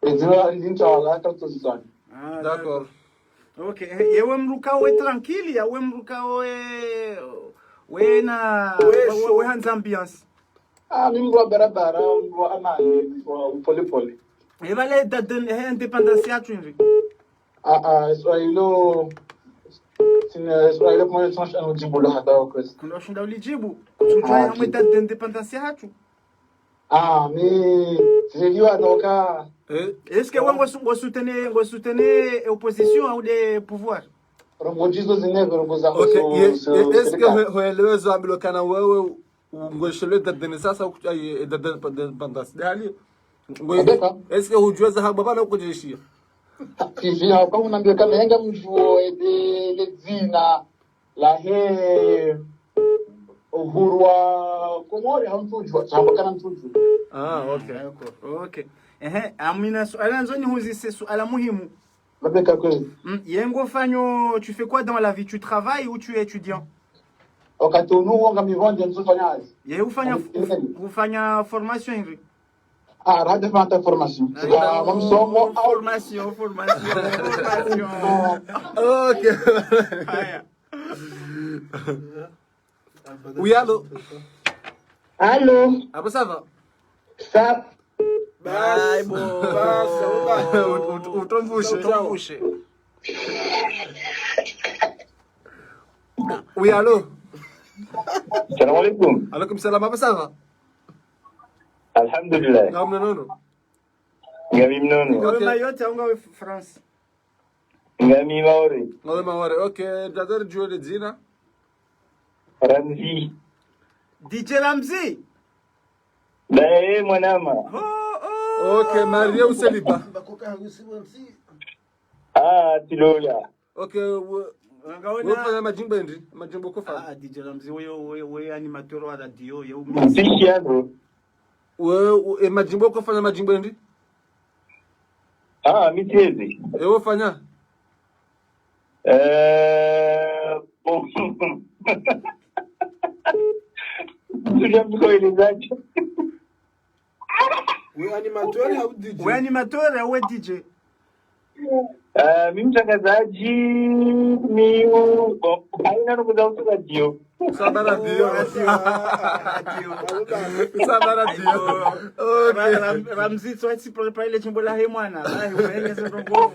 edzina lintsa wala hata utsozitswani. Ah, d'accord. Ok, eh, yewe mdru ka we tranquille, ya we mdru ka we, we na, we, we, we handza ambiance. Ah, mi mdru wa barabara, mdru wa amani, mdru wa upole pole. E pvale date de, eh, indépendance yahatru hindri? Ah, ah, swali lo, tsina, swali lo kumwe tsina sha nudjibu lo hata wa kwezi. Kundro shinda ulidjibu? Kutsutwa ya mwe date d'indépendance yahatru? Ah, mi, tsiliwa doka. Eh? Est-ce que we ngo sou-, ngo soutenir, ngo soutenir opposition ou de pouvoir? Rongo djizo zineve, rongo za. Ok, ye, ye, est-ce que ho, ho elewezo ambilo kana wewe ngweshelewo date de naissance, ayi, date d'indépendance de hali? Est-ce que hudjuwa za hamba pvanu kudjishia? Fifi, ya, kwa unambia kama henga mdjuwo, ede, le dzina lahe uhuru wa Komori, ha mtsudjuwa, shamba kana mtsudjuwa. Ah, ok. D'accord, ok. Ehe, amina suala nandzo nihuzise suala muhimu. Mabeka kwezi. Mm, ye ngofanyo, tu fais quoi dans la vie? Tu travailles ou tu es étudiant? Wakati unu wo ngami pvondze, ntsufanya hazi. Ye ufanya, uf-, uf-, ufanya formation hindri? Ah, rade fanta formation. Ah, sika, msomo, formation, formation, formation. Ok. Haya. Oui, allô? Allô? Ah bon, ça va? Ça. Bas, bas, ça va. Ut-, ut-, utomvushe. Utomvushe. Oui, allô? Salam alaikum. Alaikum salam, ah bon, ça va? Alhamdulillah. Ngam nono. Ngami mnono. Ok. Ngawe Mayotte au ngawe F-, France? Ngami Maore. Ngawe Maore. Ok, brother, djuwe le dzina? Ramzi. D J Ramzi? Bae, mwanama. Oh, oh. Ok, marié ou célibat? Ah, tilola. Ok, we, ngawona, we fanya madjimbo hindri? Madjimbo kofanya? Ah, D J Ramzi, we, we, we animateur wa radio, ye umi. Mpishi yadro. We, we, e madjimbo kofanya madjimbo hindri? Ah, mi tsezi. E we fanya? Eh, bon. Ntsudja mkoelezaje. We animateur au D J? We animateur au D J? Eh, mi mtangazaji, mi u-, bon, haina nukuza usu radio. Saba radio. Oh, radio. Radio. Saba radio. Ok. Ra-, Ram-, Ramzi, tso tsi prépare le djimbo lahe mwana. Ayi, umweleze ndrongo.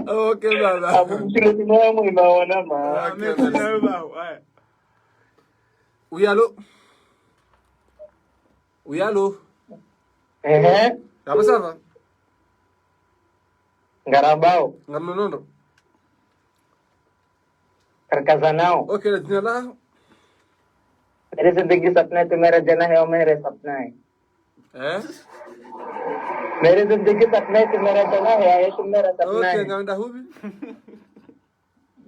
Ok, baba. Abu mshire tino mwe maona ma. Ok, merci. Merci, baba. Ouais. Oui, allô? Oui, allô? Ehe. Ah bon, ça va? Ngarambao. Ngam nono. Karkazanao. Ok, le dzina la? Mere zindegi sapnai, tu mera djana he, o mere sapnai. Eh? Mere zindegi sapnai, tu mera djana he, aye tu mera sapnai. Ok, ngam nda hupvi?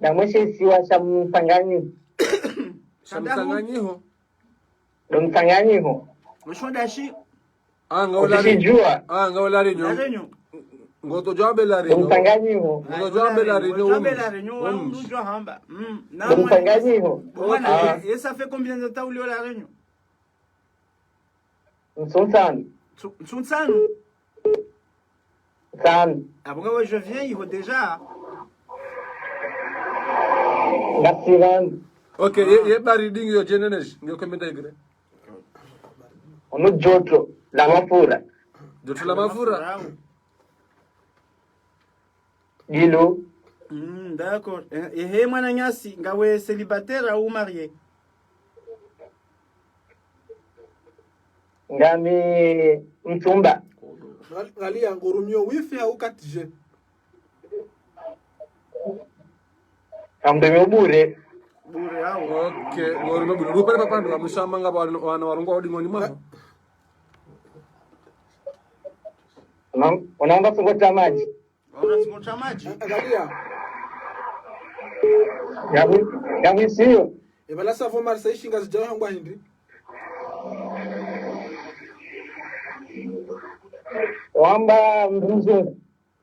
Na mwe she isiwa sha Msanganyiho. Sha Msanganyiho? Ndo Msanganyiho. Mwisho dashi. Ah, ngawe La Réunion. Ushishidjuwa. Ah, ngawe La Réunion. La Réunion. Ngoto djwambe La Réunion. Ndo Msanganyiho. Ngoto djwambe La Réunion. Djwambe La Réunion, wa mdru djwa hamba. Mm. Na ndo mwana Msanganyiho. Mwana, ah, et ça fait combien de temps ulio La Réunion? Ntsu ntsanu. Ntsu-, ntsu ntsanu? Ntsanu. Ah bon, ouais, je viens, il faut déjà. Ngasi pvanu. Ok, ye, ye baridi ngiyo dje ne neige, ngiyo combien de degrés? Unu joto la mafura. Joto la mafura? Mafura. Ndilo. Mm, d'accord. Eh, ehe, mwananyasi, ngawe célibataire au marié? Ngami mtsumba. Ngali-, ngaliya, ngorumio wifi au quatre G? Ngamrumio bure. Bure au? Ok, ngorumio bure. Rupare papa ndo, amshama ngapvo wana, wana warongwa odi ngoni mwaho. Una-, unaomba fungo ta madji. Waona tsingo tsa madji. Angalia. Yabu, yabu isiyo. E pvala savo Marseille shinga zidjao hangwa hindri. Wamba mdru mzungu.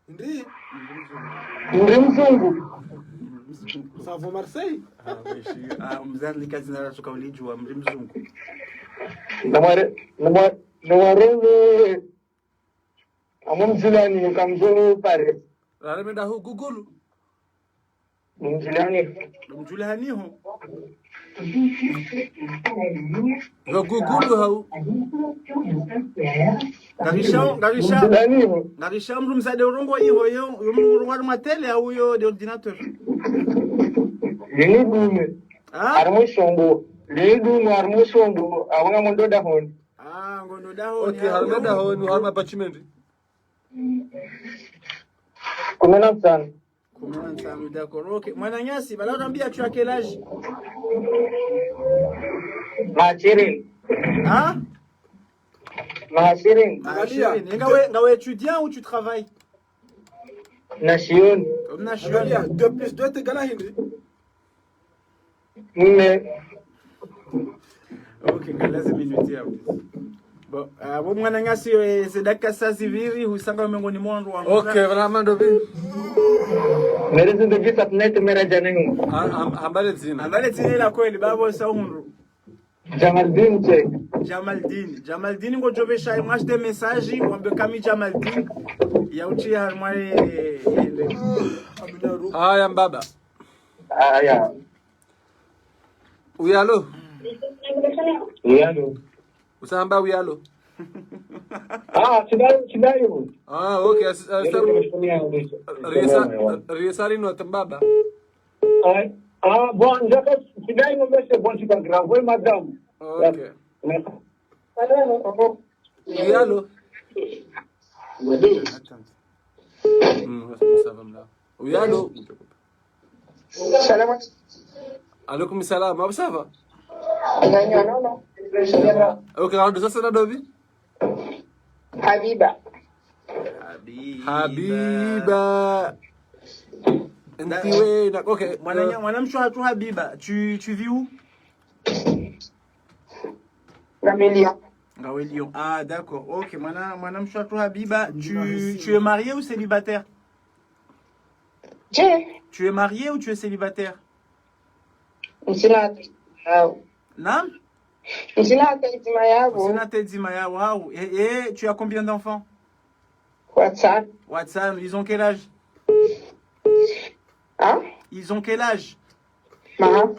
Hindri? Mdru mzungu. Ça vaut Marseille? Ah, mais je suis, ah, mzani kazi na rasuka ulijua, mri mzungu. Namware, namwa-, namwareme. Amwe mzilani, kamzolo pare. Rareme dahu Google. Mzilani. Mzilani ho. Yo Google hau. Ngarisha, ngarisha. Mzilani ho. Ngarisha mdru mzade urongoa iho, yo, yo mdru urongoa harumwa télé hau yo de ordinateur. Lini dume. Ah? Harumwa shombo. Lini dume harumwa shombo. Awanga mondo dahoni. Ah, ngondo dahoni. Ok, ah, harumwa dahoni, harumwa apartment. Kumi na ntsanu. Kumi na ntsanu, d'accord. Ok. Mwananyasi, bala urambia tu as quel âge? Maha ishirini. Hein? Maha ishirini. Maha ishirini. Ngawe, ngawe étudiant ou tu travailles? Nashioni. Nashioni. Angalia, deux plus deux est égal à hindri? Nne. Ok, ngalaze minute ya. Bon, ah, bon, mwananyasi, eh, ze dakika zazipviri, husanga mengoni mwa wandru wa. Ok, vraiment, ndo pvi. Merezi ndo gisa tunete mera janengu. Ah, am-, ambale dzina. Ambale dzina la kweli, babo sa uhundru. Jamaldine, check. Jamaldine. Jamaldine, ngodjo pvesha, imwache des messages, wambe kami Jamaldine. Ya uchi ya harumwa, eh, eh, eh. Haya, mbaba. Haya. Oui, allô? Oui, allô? Usamba oui, allô? Ah, sidai, sidai. Ah, ok, ah, si-, ah, sa-, riesa, riesa linu atambaba. Ah, ah, bon, ndjaka, sidai, mais c'est bon, c'est pas grave. Oui, madame. Ok. Oui, allô? Attends. Hmm, ça va, là. Oui, allô? Salam alaikum. Alaikum salam. Abu, ça va? Nganyo, non, non. Ok, alors, ça, c'est la devis? Habiba. Habiba. Habiba. Ntiwe, na-, ok. Mwana, euh, mwana mshe watru Habiba, tu, tu vis où? Ngawe Lyon. Ngawe Lyon. Ah, d'accord. Ok, mwana, mwana mshe watru Habiba, tu, tu es marié ou célibataire? Je. Tu es marié ou tu es célibataire? Ntsina hata. Naam? Ntsina hata edzima yapvo. Ntsina hata edzima yapvo, hau. Et, et tu as combien d'enfants? Watsanu. Watsanu, ils ont quel âge? Hein? Ils ont quel âge? Maha,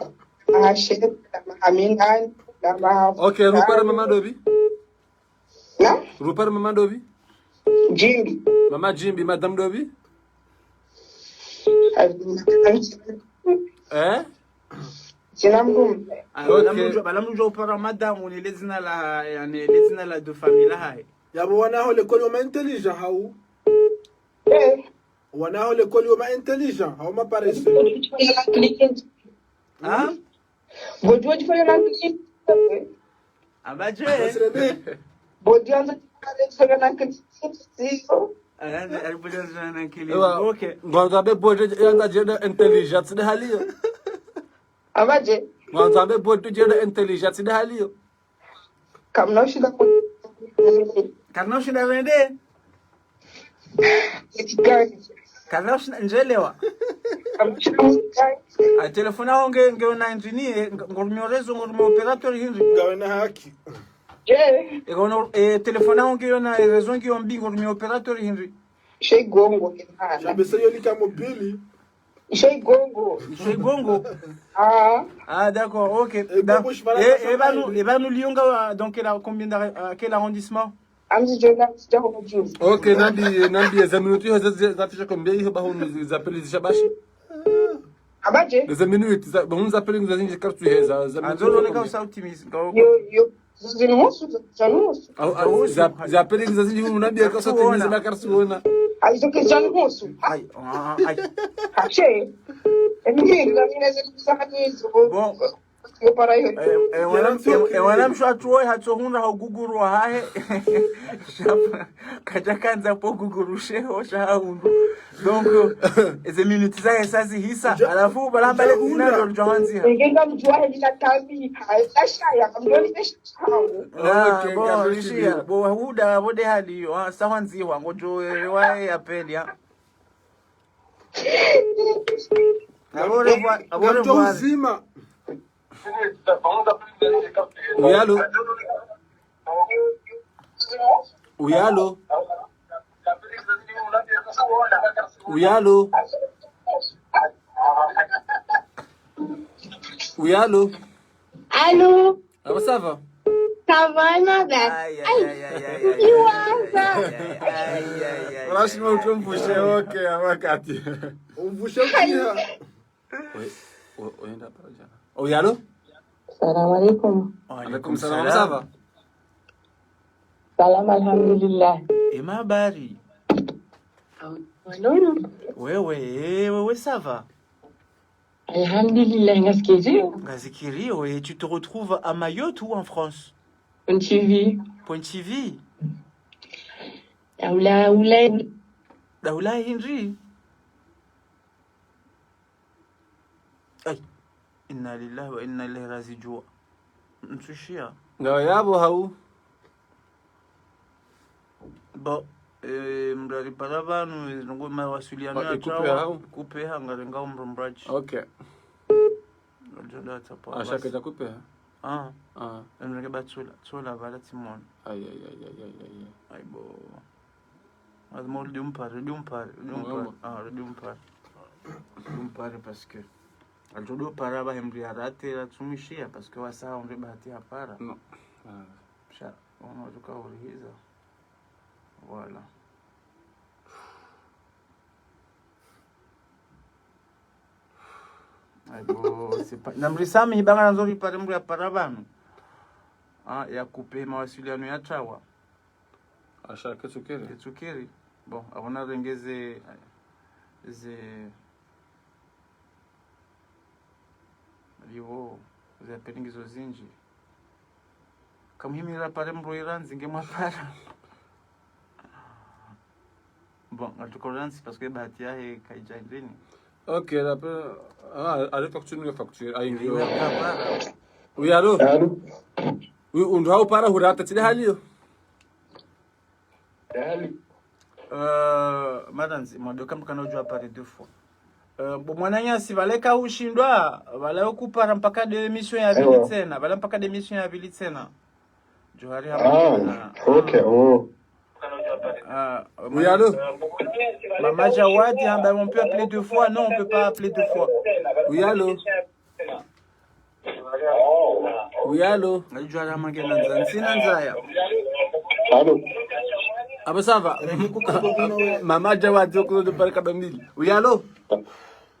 maha shenda, maha minane, na maha. Ok, rupara mama ndopvi? Na? Rupara mama ndopvi? Jimbi. Mama Jimbi, madame ndopvi? Eh? Tsina mdrume. Ah, ok. Bala mdru, bala mdru upara madame, une le dzina la, yani, le dzina la de famille lahahe. Yapvo wana ho l'école yo ma intelligent, hau? Eh. Wana ho l'école yo ma intelligent, hau ma paresseux? Hein? Bo djo djifanya na client. Amba dje? Bo djo anza djifanya na client, sio? Ah, anza, anza djifanya na client. Ewa, ok. Ngwandzo ambe bo djo anza djenda intelligent, tsi de hali iyo. Amba dje? Ngwandzo ambe bo djo djenda intelligent, tsi de hali iyo. Kamna ushinda ku-, Kamna ushinda wende? Eti gani? Kamna ushinda ndjelewa. Kamna ushinda gani? A telefoni yaho nge, nge ona hindri ni, eh, ng-, ngorumio réseau, ngorumio opérateur hindri. Ngawe na haki. Je. E, kono, eh, telefoni yaho nge yona, eh, réseau ngiyo mbi, ngorumio opérateur hindri. She igongo, ke hana. Sha bese yo lika mobile. Isho igongo. Isho igongo. Ah. Ah, d'accord, ok. E, da-, bon, je vais e, e pvanu, e pvanu Lyon nga, donc, quel, combien d'arr-, euh, quel arrondissement? Amzi Jordan, sija kono juu. Ok, nambi, nambi, za minute, za, za, za, tisha combien, iho ba hunu, za peli, zisha bashi. Abaje? Za minute, za, ba hunu za peli, za zinji kartu, za, za minute. Anzo, neka optimiser. Yo, yo. Zinu mosu, zinu mosu. Au, au, za, za pele za zinu nambi ya kasa tini za makara suona. Ai, zo ke zinu mosu. Ai, ah, ai. Ashe. Emi hindri, na mina zinu kusahani zo. Bon. Yo para yo. Eh, eh, wana, eh, eh, wana mshe watru oyi hatsohundra ha uguguru wahahe. Shapa, kadja kandza po guguru sheho, sha hahundru. Donc, euh, eze minute zahe sa zihisa, halafu balamba le dzina ndo ndjo handziha. Ngenga mdjuwa heli la tambi, ha, la shaya, kamdoni esha hangu. Ah, ok, bon, kabisa, ishiya, ndio. Bo, huda, bo de hali yo, ah, sa handziha, ngodjo, eh, wa, eh, appel, ya. Au revoir, au revoir. Mzima. Oui, allô? Oui, allô? Oui, allô? Oui, allô? Allô? Ah, ça va? Ça va, madame? Aïe, aïe, aïe, aïe, aïe, aïe. Iwaza. Aïe, aïe, aïe, aïe. Franchement, tu me bouges, ok, à ma carte. On bouge, ok. Oui, oui, oui, d'accord, déjà. Oui, allô? Salam alaikum. Wa alaikum salam, ça va? Salam, alhamdulillah. Ye mahabari? Wewe, eh, wewe, ça va? Alhamdulillah, ngasikiriyo. Ngasikiriyo, et tu te retrouves à Mayotte ou en France? Point T V. Point T V. Daula, ula. Daula hindri? Aïe. Inna lillahi wa inna ilayhi raji'un. Ntsushiya. Nga yapvo hau. Bon, eh, mdru aripara pvanu, eh, ndrongo mawasiliano ya ikupe hau? Kupe ha, ngarenga umrumbraji. Ok. Ndio ndio atapwa. Ah, shaka basi. Itakupe ha? Ah. Ah. Emrenge ba tsula, tsula pvala tsimoni. Aïe, aïe, aïe. Aïe, bo. Lazima urudi umpare, rudi umpare, rudi umpare. Ah, rudi umpare. Rudi umpare parce que. Alitodo para ba hemri arate la tsumishiya parce que wasa onde bahati hapara. Non. Ah. Sha, on a tout cas urihiza. Voilà. Aïe, bo, c'est pas, namrisamihi ba ngandzo ripare mdru yapara pvanu. Ah, yakupe mawasiliano ya trawa. Asha ketsukiri. Ketsukiri. Bon, apvo narenge ze, ze, liwo, ze appel ngizo zinji. Kamuhimi rapare mdru irandzi nge mwapara. Bon, en tout cas, Lawrence, parce que bahati yahe kaidja indrini. Ok, l'appel, ah, allez facture, nous facture, ah, il y a. Oui, allô? Allô? Oui, undru hau para hurata, tsi nde hali iyo? Allô? Euh, madame, moi, de comme quand on doit parler deux fois. Euh, bon, mwananyasi, pvale ka ushindwa, pvale ukupara mpaka de émission ya pvili tsena, pvale mpaka de émission ya pvili tsena. Johari hapa. Ah, ok, oh. Ah, oui, allô? Mama Jawadi, hein, ben, on peut appeler deux fois? Non, on peut pas appeler deux fois. Oui, allô? Oui, allô? Ngari jwara mangena nza, ntsina nzaya. Allô? Ah, ben, ça va. Mama Jawadi, on peut parler quand même. Oui, allô?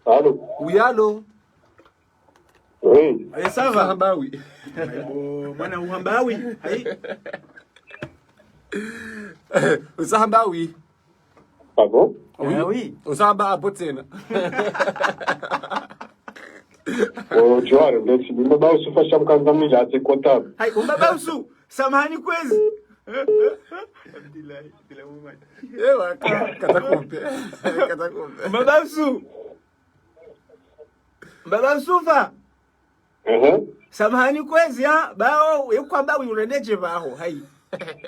Allô? Oui, allô? Oui. Eh, ça va? Usaha mbawi. Aïe, bo, mwana uhamba wi. Aïe. Usaha mbawi. Ah bon? Oui. Ah oui. Usaha mba apvo tsena. Oh, Johari, merci. Ni mbaba Yusufa sha mkandza mila, c'est comptable. Aïe, mbaba Yusu, samahani kwezi. Abdillahi, Abdillahi Muhammad. Ewa, ka-, kata kumpe. Kata kumpe. Mbaba Yusu. Mbaba Yusufa. Mhm. Samahani kwezi, ha? Bawo, yekwamba urendeje baho, hayi.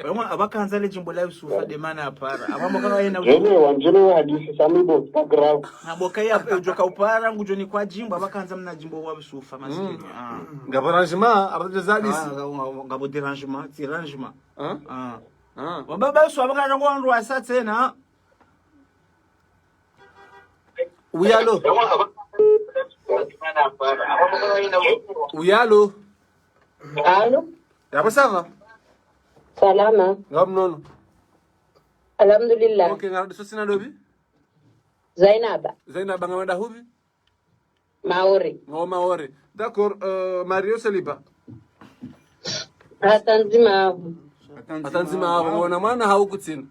Bamwa, apvakandza le jimbo la Yusufa, de mana apara. Apva mboka wa yena. Jene, wanjene wa hadisi, sami bo, c'est pas grave. Na mboka ya, ujoka upara, ngujo ni kwa jimbo, apvakandza mna jimbo wa Yusufa, masikini. Mm. Ah. Ngapvo arrangement, apvadja za hadisi. Ah, nga-, nga-, ngapvo dérangement, ti arrangement. Hein? Ah. Ah. Wa mbaba Yusufa, apvakandza ngo wandru wasa tsena. Oui, allô? Oui, allô? Allô? Yapvo ça va? Salama. Nga mnono? Alhamdulillah. Ok, nga radiso sina dobi? Zainaba. Zainaba, nga wenda hubi? Maore. Ngo Maore. D'accord, euh, marié ou célibat? Hata ndzima apvo. Hata ndzima apvo. Ngona mwana hau kutsina?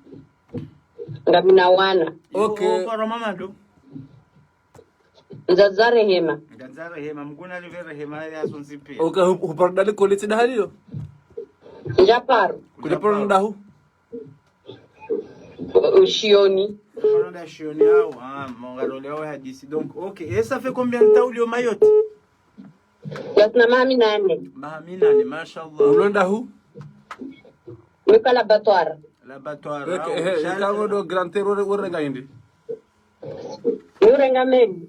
Ngamina wana. Ok. Yo, yo, kwa mama ndo. Ndzadza Rehema. Ndzadza Rehema, mguna live Rehema ya sonzi pia. Ok, hu-, huparo dali kolitsi dahaliyo? Njaparo. Kujaparo ndahu? Shioni. Shioni au, ah, mongalole au hadisi. Donc, ok. Et ça fait combien de temps uliyo Mayotte? Ngasina maha minane. Maha minane, mashallah. Ulo ndahu? Nika Laboratoire. Laboratoire. Ok, eh, eh, ika ngodo Grand Terre, ure-, urenga hindri? Urenga meli.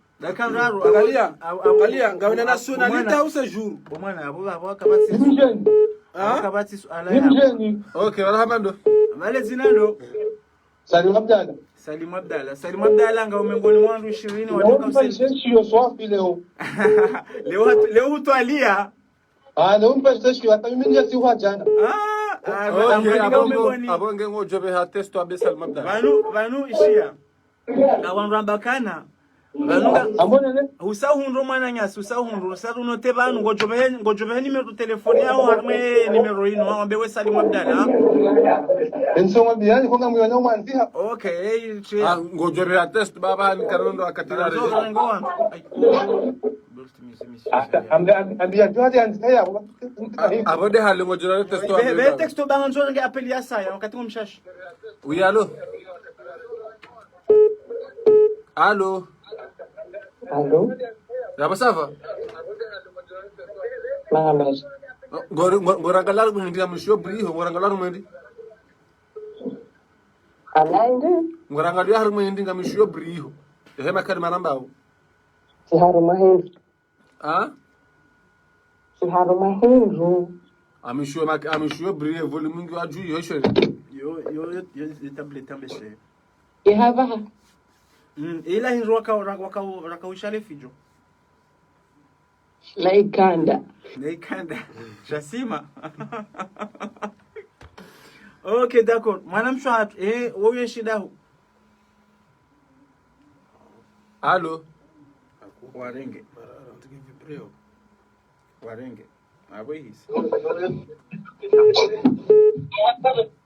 Dakika ndraru. Angalia, angalia, ngawena nationalité au séjour. Bo mwana, abo, abo, akapvatsi. Ni mdjeni. Ah? Akapvatsi suala. Ni mdjeni. Ok, wala hamando. Vale zina ndo. Salim Abdallah. Salim Abdallah. Salim Abdallah, nga umengoni mwa wandru ishirini. Leo watoka mpa useni. Jeshi yo swafi leo. Leo hatu-, leo hutwalia. Ah, leo mpa jeshi, hata mimi ndiye si wa jana. Ah, ah, ok, abo ngo, umengoni. Abo nge ngo jobe ha testo abe Salim Abdallah. Vanu, vanu ishia. Nga wandru ambakana. Pvanu nga, usa uhundru mwananyasi, usa uhundru, usa unote pvanu, ngodjo pvehe, ngodjo pvehe numéro téléphone yaho, harimwa ye numéro inu, wambe we Salim Abdallah, ha? Ok, eh, tsi. Ah, ngodjo pvehe test, baba, ni karondo akatira. Ngodjo pvehe ngowa. Ai. Ambe, ambe, ambe, ya, ya, ya, ya, ya. Ah, abo de hali ngodjo pvehe test. Pvehe, pvehe texto ba ngodjo nge appel ya saya, wakati ngomshashi. Oui, allô? Allô? Allô? Yaba, ça va? Mahamasi. Ngori, ngori, ngori angalia harumwa hindri ngamishiyo bri iho, ngori angalia harumwa hindri? Ala hindri? Ngori angalia harumwa hindri ngamishiyo bri iho. Ehe, makari maramba awo. Tsi harumwa hindri. Ah? Tsi harumwa hindri. Amishiyo mak-, amishiyo bri e volume ngi wa dju yo shwe. Yo, yo, yo, yo, yo tablet ambe shwe. Ihaba. Mm, ila hindri waka, waka, waka, waka ushale fidjo. La ikanda. La ikanda. Jasima. Ok, d'accord. Mwanamshe hatru, eh, wewe shida hu. Allô? Warenge. Warenge. Abo ihisi.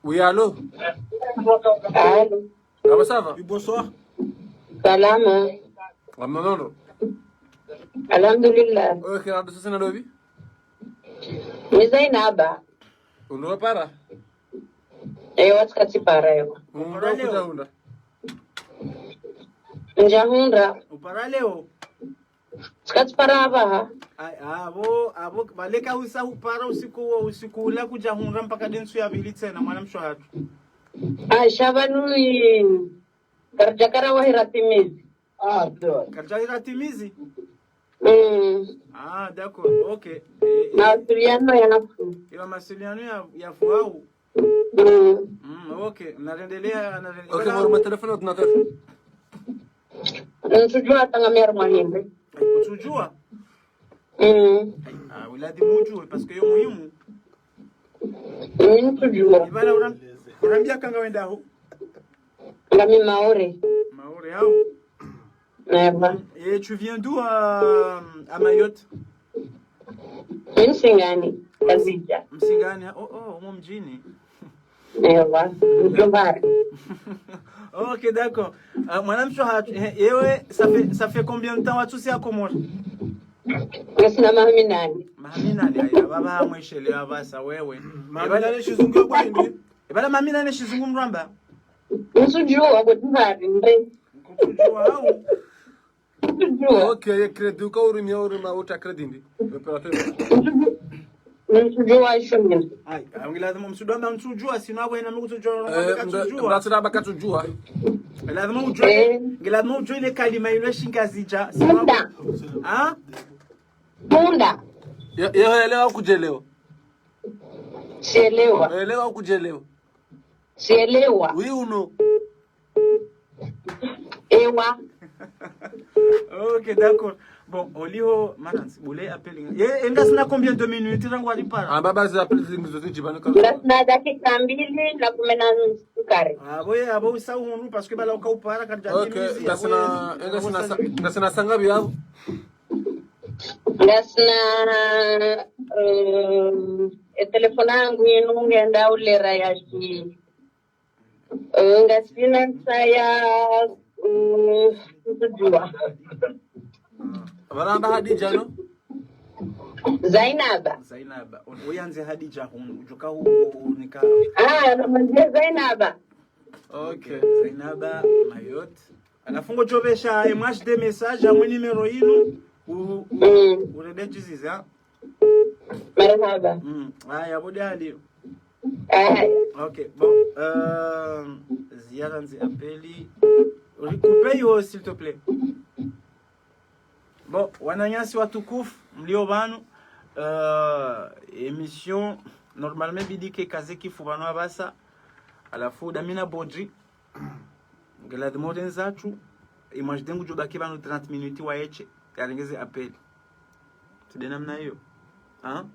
Oui, allô? Allô? Comment ça va? Oui, bonsoir. Salama. Wa mnono. Alhamdulillah. Ok, na dosisi na dobi? Mi Zainaba. Undo para? Ewa, tsikatsi para ewa. Undo kuja hundra? Nja hundra. Upara leo? Tsikatsi para apvaha. Ai, abo, abo, baleka usa upara usiku wo, usiku ula kuja hundra mpaka de ntsu ya pvili tsena, mwanamshe hatru. Ai, sha pvanu i, karidja kara wahi ratimizi. Ah, d'accord. Karidja wahi ratimizi? Mm. Ah, d'accord, ok. Eh, eh. Mawasiliano ya nafu. Ewa, mawasiliano ya, ya fwau. Mm. Mm, ok. Narendelea, narendelea. Ok, moro ma téléphone ordinateur. Ntsudjua tanga mero mahimbe. Ai, kutsudjua? Mm. Ai, ah, wiladhimu udjue, parce que yo muhimu. Mi ntsudjua. Ibala uram-, urambia kanga wenda ho? Ngami Maore. Maore hao? Ewa. Et tu viens d'où à, à Mayotte? Mi Msingani, Kazidja. Msingani, oh, oh, omo mdjini. Ewa, Mdjombari. Ok, d'accord. Ah, mwanamshe hatru, eh, ewe, ça fait, ça fait combien de temps watsusi ya Komori? Ngasina maha minane. Maha minane, aya, baba mweshele, baba sa wewe. Maha minane shizungu kwa hindri? Ibala maha minane shizungu mramba? Ntsudjua, kwa tihari, mbe. Ntsudjua, hau? Ntsudjua. Ok, ye crédit, uka urumia, uruma, uta crédit ndi. Opérateur. Ntsudjua isho mina. Ai, ngiladhimu msudjua, mba ntsudjua, sina wena mkutsudjua, eh, mba ntsudjua. Nda tsina baka tsudjua. Ngiladhimu udjue, eh, ngiladhimu udjue ile kalima ile shingazidja, sina. Tunda. Ha? Tunda. Ye, ye, elewa kudjelewa. Sielewa. Elewa kudjelewa. Sielewa. Oui ou non? Ewa. Ok, d'accord. Bon, oliho, manansi, bule appel. Eh, eh, ngasina combien de minutes, rangu walipara? Ah, baba, ze appel zingi zote djibane kama. Ngasina dakika mbili na kume na nusu kare. Ah, boye, abo usa uhundru, parce que bala uka upara, kadja. Ok, ngasina, eh, ngasina sa-, ngasina sanga biyabu. Ngasina, eh, e telefone yangu inu ngenda ulera ya shi. Eh, ngasina saya, mm, ntsudjua. Baramba Hadidja, no? Zainaba. Zainaba. Un-, uyandze Hadidja hunu, udjoka hu-, hu-, unika. Ah, namwandze Zainaba. Ok. Zainaba, Mayotte. Halafu ngodjo pvesha M H D message, amwe numéro inu, u-, u-, mm, urededjiziza. Marahaba. Mm. Aya, bo de hali. Aya. Ok, bon, euh, Ziara nzi appel. Recoupe yo, s'il te plaît. Bon, wananyasi watukufu, mlio pvanu, euh, émission, normalement, bidi ke kaze kifu pvanu apvasa, halafu damina bodri, ngiladhimu urendza tu, imagine ngudjo baki pvanu trente minutes waeshe, yarenge ze appel. Tsi de namna iyo. Hein?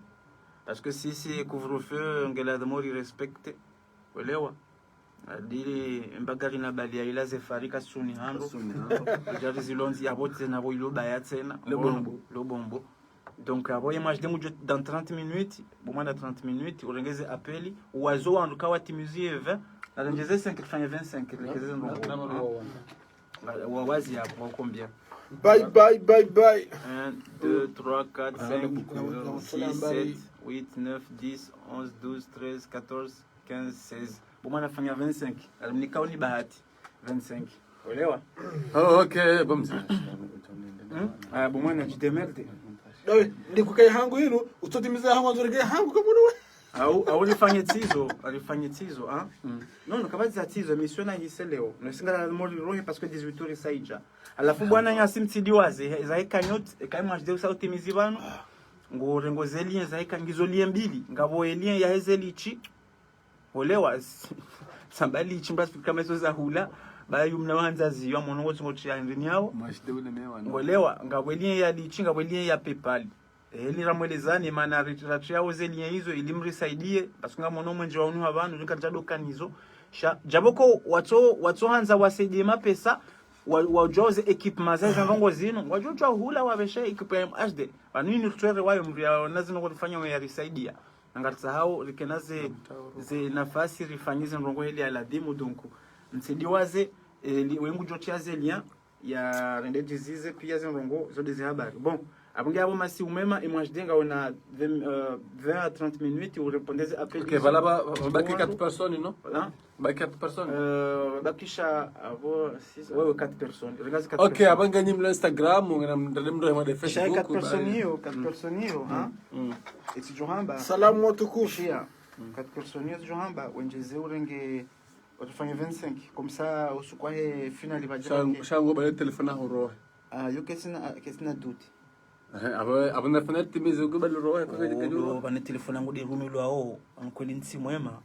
Parce que si, si couvre-feu, ngiladhimu uri respecte. Welewa? Adili mbagari na bali ya ila ze fari kasuni hando. Kasuni hando. Jari zilonzi ya bote na bo ilo baya tsena. Le bombo. Le bombo. Donc, abo ye M H D ngudjo dans trente minutes, bo mwana trente minutes, urenge ze appel, wazo wandru ka watimizi ye vingt, narenge ze cinq, rifanye vingt-cinq, rikeze ndrongo. Na, na, na, na, na. Wa, wa, wazi ya, wa combien ? Bye, bye, bye, bye. Un, deux, trois, quatre, cinq, six, sept, huit, neuf, dix, onze, douze, treize, quatorze, quinze, seize. Bo mwana fanya vingt-cinq. Alimnika uni bahati. Vingt-cinq. Olewa ? Oh, ok, bon, mzee. Hmm ? Ah, bo mwana, tu te merdes. Dawe, ndi kukayi hangu inu, utsotimiza hangu, anzorege hangu kamunu. Au, au rifanye tsizo, rifanye tsizo, ha ? Mm. Non, non, kaba za tsizo, émission na hise leo. No singala mori rohe parce que dix-huit heures saija. Alafu bwana nyasi mtsidi waze, za eka nyot, eka M H D usa utimizi bano. Ngo rengo ze lien, za eka ngizo lien mbili. Ngabo e lien ya heze lichi. Olewa, s-, samba lichi mba sifika meso za hula, ba yu mna wandza ziyo, mono ngo tsungo tia ndini yao. M H D ule mewa, no. Olewa, ngabo e lien ya lichi, ngabo e lien ya PayPal. Eli ramwelezani, mana ri-, ratria oze lien izo, ili mrisaidie, parce que nga mono mwenje wa unu wa banu, rinka rijado kanizo. Sha, jaboko, watso, watso handza wasaidie mapesa, wa, wa ujoze équipement za izo ndrongo zinu, wajo jwa hula wabeshe équipe ya M H D. Banu ini rutwere wayo mria, na zinu ngo rifanya we ya risaidia. Nangaritsahao, rikena ze, ze nafasi, rifanye ze ndrongo heli ya ladhimu, donc, mtsidi waze, eh, li-, wengu jotia ze lien, ya rende jizize pia ze ndrongo zo de ze habari. Bon, abunge abo masi umema, M H D ngaona vingt, euh, vingt à trente minutes, urépondre ze appel. Ok, voilà, ba, ba, ba, quatre personnes, non ? Hein ? Ba quatre personnes ? Euh, bakisha abo six, ouais, ouais, quatre personnes. Regarde, quatre personnes. Ok, abanga nyi mlo Instagram, ngena mndale mndale mwa de Facebook, quatre personnes iyo, quatre personnes iyo, hein ? Mm. Eti johamba. Salamu watukufu. Shia. Quatre personnes iyo johamba, wenjeze urenge Watufanye vingt-cinq. Comme ça, usiku wahe finale badja. Sha-, sha ngo bale telefoni aho rohe. Ah, yo kesina, kesina doute. Eh, abo, abo na finale timizi ugo bale rohe, kwa kile kile. Ndo, bane telefoni yangu de rumi lwao, ankweli ntsi mwema.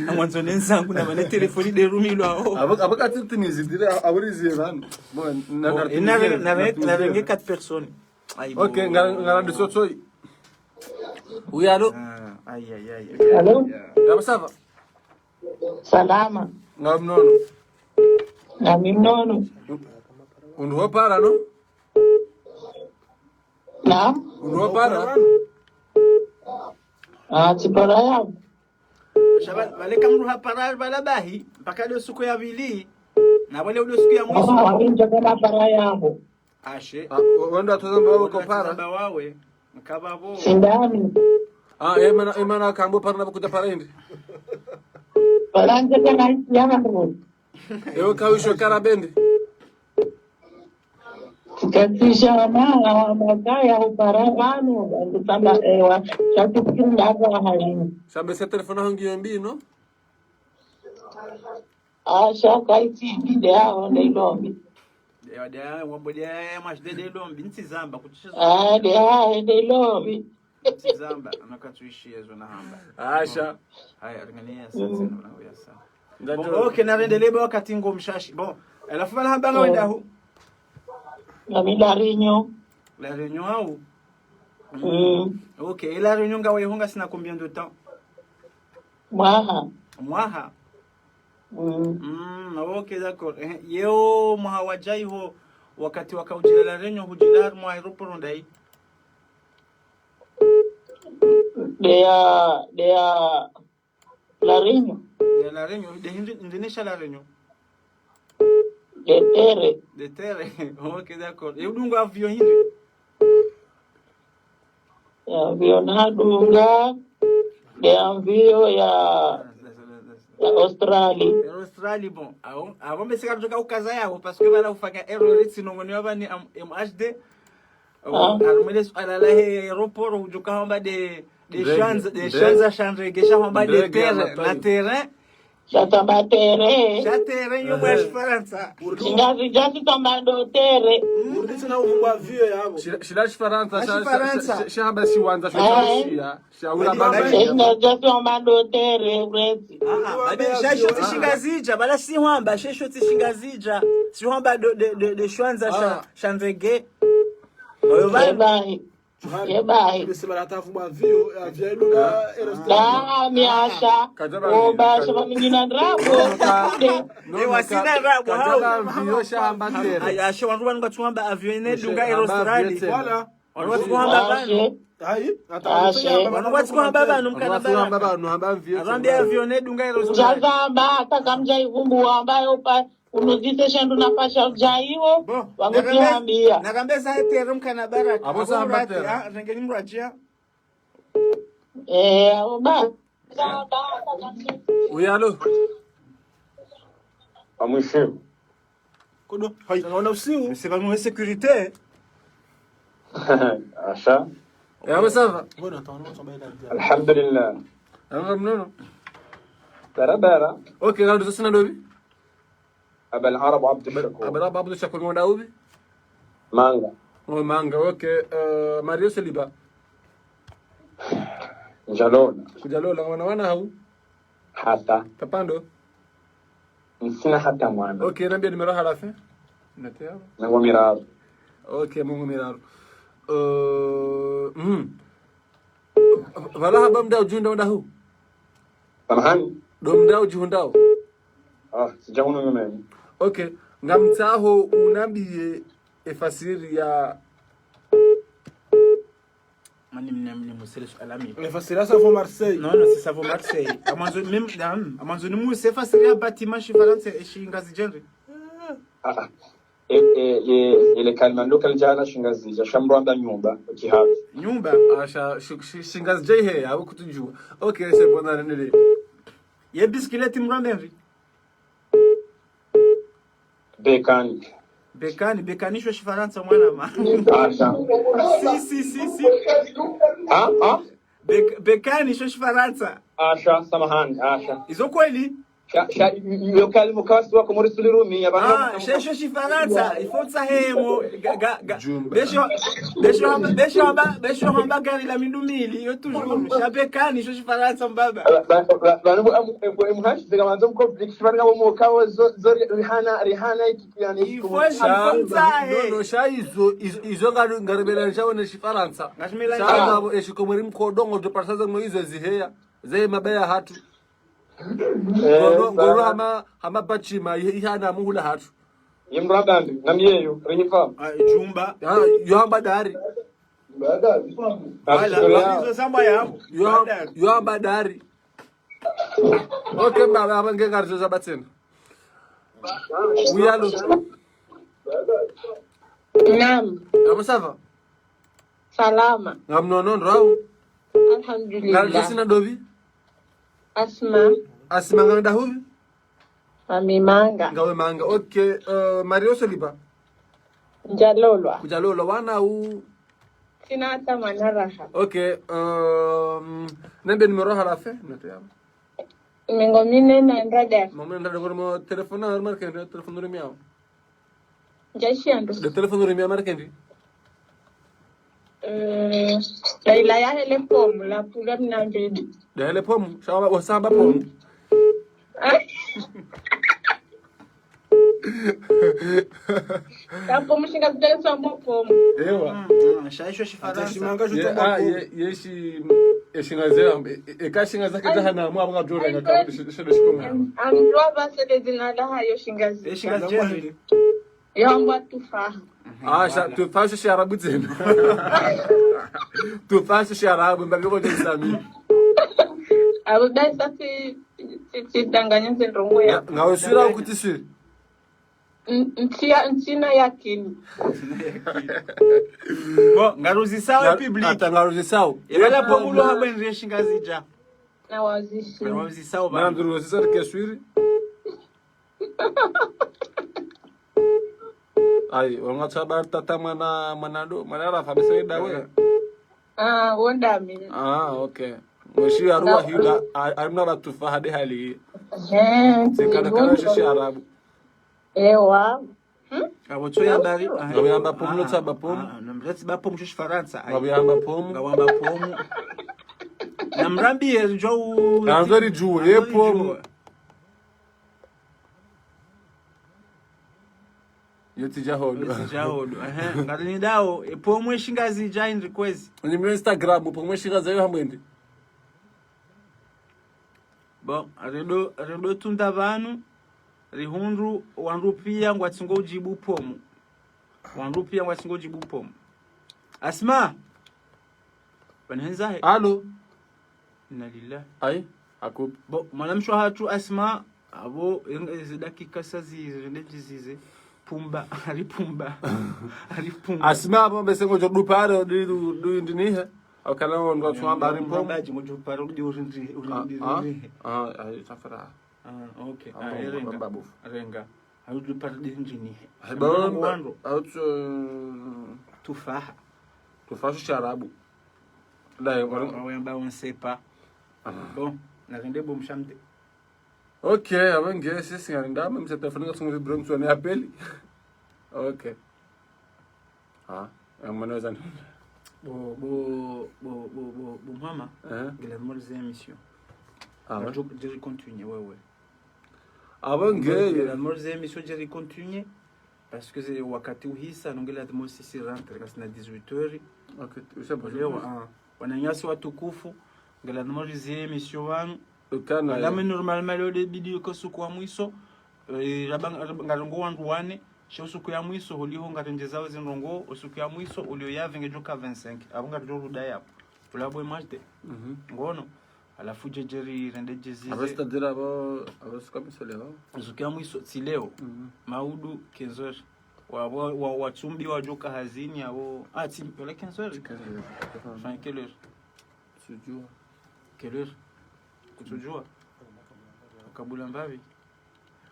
Amwandzo nenzangu na bane telefoni de rumi lwao. Abo, abo kati timizi, dire, abo rizie bani. Bon, na, bon, na, eh, na, timizi, na, na, na, na, na, quatre personnes. Ayi, ok, bon. Nga, nga la de sotoi. Oui, allô ? Ah, ayi, ayi, ayi. Allô ? Ya, ça va ? Salama. Nga mnono. Nga mnono. Undru hopara, no ? Naam. Undru hopara ? Ah, tsipara ya. Sha ba-, bale kamndru hapara bala bahi, mpaka de suku ya pvili, na bale ude suku ya mwiso. Ah, wali ndjaka na para yabo. Ashe. Ah, wa-, wandru watozamba wawe. Wandru kopara. Watozamba wawe. Nkababo. Sindani. Ah, e mana, e mana kambo para na kuja para indi. Para nje kana isi ya mndru. Ewe kawisho kara bendi. Tikatsisha wana wa makaya upara pvanu, ndisamba ewa, shati fikiri ndaka halini. Shambe se telefoni hangu yo mbi, no? Ah, sha kaitsi mbi de aho nde ilo mbi. De, de, wambo de, mwashi de, de ilo mbi, ntsi zamba, kutsisha. Ah, de, ah, nde ilo mbi. Ntsi zamba, anakatsuishi ezo nahamba. Asha. Haya, ringania sasa, mm, na uyasa. Bon, ok, narendelee ba wakati ngo mshashi. Bon, alafu bala hamba nga wenda hu? Ngami La Réunion. La Réunion au? Mm. Ok, e La Réunion ngawe ho ngasina combien de temps? Mwaha. Mwaha? Mm. Mm, ok, d'accord. Eh, yeo mwaha wadja iho, wakati wakaudjila La Réunion, hudjila mwa aéroport ndayi? De ya, de ya La Réunion. De La Réunion, de hindri, ndrini sha La Réunion? De terre. De terre. Ok, d'accord. E udunga avion hindri? Ya avion hadunga, de avion ya, ya Australie. Ya Australie, bon. Aho, aho mbe sika tuka ukaza yaho, parce que bala ufanya erreur, sinon ngoni wabani am-, M H D. Ah. Harumwa le suala lahe aéroport, udjuka hamba de, de shanza, de shanza sha ndege, sha hamba de terrain, na terrain. Sha tamba terrain. Sha terrain, yo mwa Shifarantsa. Shingazidja tsi tamba ndo terrain. Urudi tsena uvumba avion yabo. Shila, shila Shifarantsa, sha, sha, sha, sha hamba shiwandza, sha, sha, sha, ula bamba. Shingazidja tsi tamba ndo terrain, urezi. Ah, ah, babe, sha sho tsi Shingazidja, bala si hamba, sha sho tsi Shingazidja. Si hamba do, de, de, de shanza sha, sha ndege. Oyo bana. Ye bahi. Bese bala tafu mwa avion, avion inu na aérostar. Ba, mi asha. Kadjaba. O, ba, kadjaba. Shaba mingina ndrabo. Nde. Ewa, sina ndrabo, hao. Kadjaba avion, sha hamba tera. Aya, asha, wandru wanu batsuhamba avion ine dunga aérostar. Voilà. Wanu batsuhamba pvanu. Ayi, ata asha. Wanu batsuhamba pvanu, mkana wanu batsuhamba pvanu, hamba avion. Arambe avion ine dunga aérostar. Mdjazamba, ata kamdja ivumbu wamba yo pa. Unuzise shandru na pasha udjaiwo, bon, wangutihambia. Nakambe za etere mkana baraka. Abo sa hamba tera. Ah, rengeni mradjia. Eh, abo ba. Oui, allô ? Amwishimu. Kodo, hayi. Sasa wana usiu. Mais c'est pas nous sécurité. Asha. Eh, abo ça va ? Bon, attends, on va tomber là. Alhamdulillah. Abo mnono. Barabara. Ok, ngari zo sina dobi. Abel Arab Abdou Shakour. Abel Arab Abdou Shakour, ngonda ubi ? Manga. Oh, Manga, ok. Euh, marié ou célibataire ? Ndjalola. Kudjalola, wana wana hau ? Hata. Kapvandru ? Ntsina hata mwana. Ok, nambie numéro halafu. Note hapo. Mengo miraru. Ok, mengo miraru. Euh, mhm. Pvala hamba mdru udjihundra ndahu ? Samahani ? Ndo mdru udjihundrao ? Ah, tsidja hunu nyumeni. Ok, ngamtsaho unambie efasiri ya... Mani mne, mne musele su alami. Efasiri ya Savo Marseille. Non, non, c'est Savo Marseille. Amwandzo, même, naam, amwandzo nimuse efasiri ya bâtiment shifarantsa, eshingazidja ndri ? Ah, ah. E, e, e, ele kalima ndo kalidjana shingazidja, sha mdru hamba nyumba, ok, hapvi. Nyumba ? Ah, sha, shi, shi, shingazidja ihe, awu kutsudjua. Ok, c'est bon, allez, allez. Ye bicyclette mdru hamba ndri ? Bekani. Bekani, bekani sho shifarantsa mwana ma. Ah, sha. Si, si, si, si. Ah, ah. Bek-, bekani sho shifarantsa. Ah, sha, samahani, ah, sha. Izo kweli ? Sha, sha, yo kalima kawasi wa Komori sulirumi, ya bana. Ah, sha, sho shifarantsa, il faut utsahe mo, ga, ga, ga. Jumba. Besho, besho hamba, besho hamba, besho hamba gari la mindru mili, yo toujours. Sha bekani, sho shifarantsa mbaba. Ba, ba, ba, ba, no, am, em, em, hashi, zega manzo mko, blik, shifari ngabo mo kawo, zo, zo, Rihanna, Rihanna, iki, yani, il faut, il faut utsahe. Non, non, sha izo, izo, izo ngari, ngari bela njawo ne shifarantsa. Ngashimela njawo. Sha ngabo, eshikomori mkodo, ngo, ndo parisa za mo izo ziheya. Ze mabaya hatru. Eh, ngolo, ngolo sa- hama, hama bachima, ihe, ihe ana muhula hatru. Ye mdru hamba ndri, nami yeyo, rihifa. Ah, jumba. Ah, yo hamba dari. Dari. Voilà, izo samba yabo. Yo ham-, yo hamba dari. Ok, mbaba, aba nge ngarizo za batsena. Oui, allô. Naam. Abo ça va ? Salama. Ngamnono ndrao ? Alhamdulillah. Ngari zo sina dobi ? Asma. Asma, ngawe ndahubi ? Ami Manga. Ngawe Manga. Ok, euh, marié ou célibataire ? Ndjalolwa. Kudjalolwa, wana u ? Sina hata mwana raha. Ok, euh, nambie numéro halafu, note hapo. Mengo mine na ndrada. Mengo mine na ndrada, ngori mo téléphone, na marqué ndri, téléphone urumia. Ndjashiya ndro. Nde téléphone urumia marqué ndri ? Euh, la, la ya hele pomu, la pula mna mbili. La hele pomu, sha wa, wa samba pomu. Ah. La pomu shingazidja samba pomu. Ewa. Mm, mm, sha isho shifarantsa. Ata shimanga sho... Ye, samba ah, pomu. Ye, ye shi, e shingazidja, e, e, eka shingazidja ke... Ayi. Jahanamu, abo ka djora, ayi, ka, shi, shi, shi, shi, pomu. Am, am, lwa ba se le zina la hayo shingazidja. E shingazidja. Yamba tufaha. Ah, sha, tufaha sho shiarabu tsena. Tufaha sho shiarabu, mbapvi ko djeni sami. Abo dai sa tsi, tsi, tsi danganya ze ndrongo ya. Nga, ngawe swiri au kutsi swiri ? N-, ntsia, ntsina yakini. Bon, ngaruzisao public. Ata ngaruzisao. Ye bala pomu lo hamba ndri ye shingazidja. Nawazisi. Nawazisao ba. Mana mdru wazisa ke swiri. Ayi, wanga tsaba tata mwana, mwana ndo, mwana rafa, bese dawe. Ah, wondami. Ah, ok. Mwishi ya ruwa hila, a, a, mna ba tufaha nde hali. Eh, tsikana kana shiarabu. Ewa. Hmm? Abo tso ya bari. Ngabo yamba pomu, lo tsaba pomu. Ah, namreti ba pomu sho shifarantsa. Ngabo yamba pomu. Ngabo yamba pomu. Namrambiye djo u... Namreti djo, ye pomu. Yo tsi djahodo. Yo tsi djahodo. Ehe, ngarindawo, e pomo e shingazidja hindri kwezi. Ni mwe Instagram, pomo e shingazidja yo hamwende. Bon, rendo, rendo tunda pvanu, rihundru, wandru piya ngwatsingo udjibu pomo. Wandru piya ngwatsingo udjibu pomo. Asma! Pvanu hendza he? Allô? Inna lillahi. Ayi, akup. Bon, mwanamshe wahatru Asma, apvo, eng-, ezi dakika sa zi, zirende djizize. Pumba, ari pumba. Ari pumba. Asma, apvo, mbese ngodjo dupare, du, du, du, ndinihe. Au kana wandru watsu hamba ari mpomo. Mbaji, ngodjo dupare, udi urindi, urindi, urindi. Ah, ah, ayi, safara. Ah, ok. Ah, renga. Renga. Au dupare de ndinihe. Heba wandru. Au tsu- Tufaha. Tufaha sharabu. Daye, wa, wa, wa, on sait pas. Ah. Bon, narende bo mshamte. Ok, apvo nge, sisi ngarinda, même si téléphone ngatsungu vibrant, tu en appel. Ok. Ah, ya mwana weza ni. Bo, bo, bo, bo, bo, bo mama, eh? Ngela mori ze émission. Ah, ouais? Djeri, djeri continue, ouais, ouais. Apvo nge. Ngela mori ze émission, djeri continue. Parce que ze wakati uhisa, nongela timo sisi rentre, kasi na dix-huit heures. Ok, usa bo. Leo, ah, wananyasi watukufu, ngela timo zi émission pvanu. Ukana. Alame normalement leo de bidi ko suku wa mwiso. Eh, raba, raba, ngarongoa wandru wane, she usuku ya mwiso, holiho ngarendjezao zindrongoo, usuku ya mwiso, ulio yavenge djoka vingt-cinq. Apvo ngaridjo ruda yapvo. Tulabwe mwajde. Mhm. Ngono. Halafu djedjeri rende djezize. Apvo c'est-à-dire apvo, apvo suku ya mwiso leo? Suku ya mwiso, tsi leo. Mhm. Maudu quinze heures. Wa, wa, wa, watsumbi wadjoka hazini apvo. Ah, tsi, pvale quinze heures. Quinze heures. Enfin, quelle heure? Tsudjua. Quelle heure? Kutsudjua. Kabula mbapvi?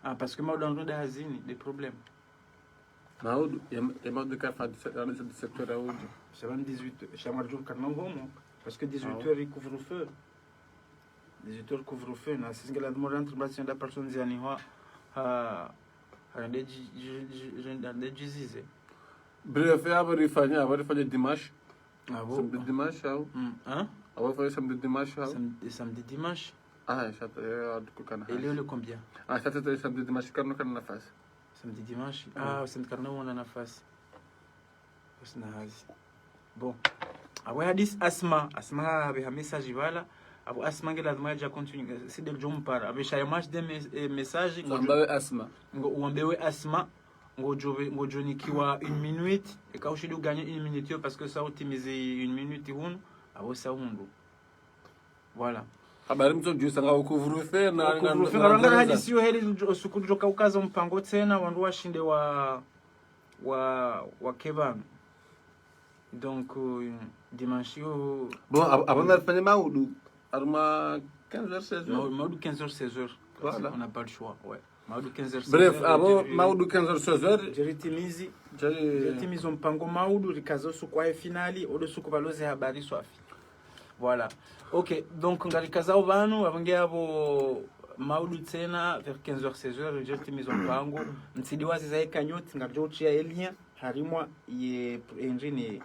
Ah, parce que maudu ndo hazini, des problèmes. Maudu, ya, ya maudu ka fa dix-sept, ya dix-sept heures ya udu. Sha pvanu dix-huit heures, sha maudu kana ngomo, parce que dix-huit heures, ah, ouais, couvre-feu. Dix-huit heures couvre-feu, na sisi ngela timo rentre, basi nda personne ziani hwa, ha, ha, rende dji, dji, dji, rende djizize. Bref, apvo rifanya, apvo rifanya dimanche. Ah bon? Samedi dimanche, ah. Hmm, hein? Apvo rifanya samedi dimanche, ah. Samedi, samedi dimanche. Ah, ça, euh, du coup, kana. Et leo le combien? Ah, ça, c'est samedi dimanche, kana, kana nafasi. Samedi dimanche. Ah, samedi kana wana nafasi. Usina hazi. Bon. Apvo hadisi Asma, Asma apveha message pvala. Apvo Asma ngela timo yadja continue, c'est de djompa. Apve sha ya mwajde mes-, eh, message, ngodjo- Wambawe Asma. Ngo, wambewe Asma, ngodjo, ngodjo nikiwa une minute, eka ushindi uganye une minute yo, parce que sa utimizi une minute hunu, apvo sa hundru. Voilà. Habari mtsodjusa nga o couvre-feu na, o couvre-feu, na, na, ngaranga hadisi yo heli, o suku djoka ukaza mpango tsena, wandru washinde wa, wa, wake pvanu. Donc, euh, dimanche yo. Bon, apvo, apvo narifanye maudu, harumwa quinze heures, seize heures. Mau-, maudu quinze heures, seize heures. Voilà. On n'a pas le choix, ouais. Maudu quinze heures, seize heures. Bref, apvo, djeri-, maudu quinze heures, seize heures. Djeri timizi. Djeri- Djeri timizi o mpango maudu, rikaza o suku wa finali, odo suku pvaloze habari swafi. Voilà. Ok, donc, ngarikazao pvanu, apvo nge apvo maudu tsena, vers quinze heures, seize heures, djeri timizi o mpango. Mtsidi waziza eka nyontsi, ngaridjo utriya e lien, harimwa ye, e ndrini,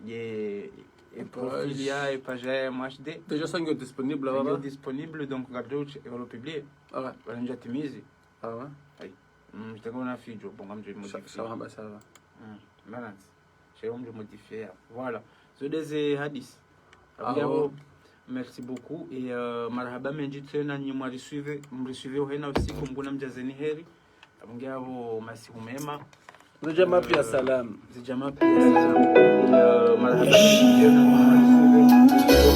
ye, e profil ya, e page ya M H D. Déjà, ça, ngiyo disponible, là-bas. Ngiyo disponible, donc, ngaridjo utriya, ngalo publié. Ah ouais. Pvala ndja timizi. Ah ouais. Ayi. Mm, jitaka una fidjo, bon, ngamdjo modifié. Ça, ça va, ça va. Mm, balance. Sha yo mdjo modifié ya. Voilà. Zo de ze hadisi. Ah, apvo nge apvo, oh, merci beaucoup. Et, euh, marahaba mendji tsena nyi mwarisuivi, mrisuivi ohena usiku, Mngu namdjazeni heri. Apvo nge apvo masihu mema. Zijama pia salam. Zijama pia salam. Euh, marahaba mendji tsena nyi mwarisuivi.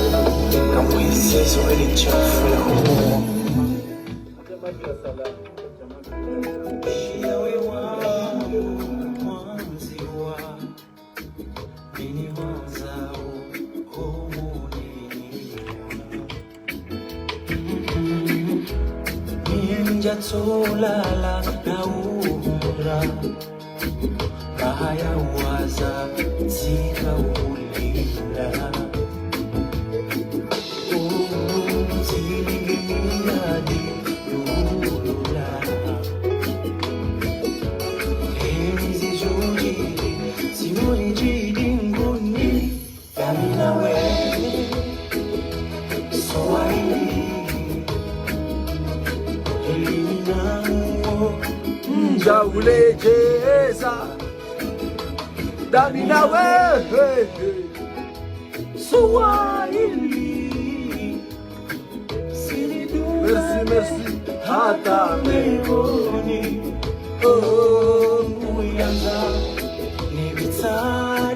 Dami nawe, hey, hey. Swahili. Merci, merci. Hata mbepvoni. Oh, Mngu yandza nipvitsa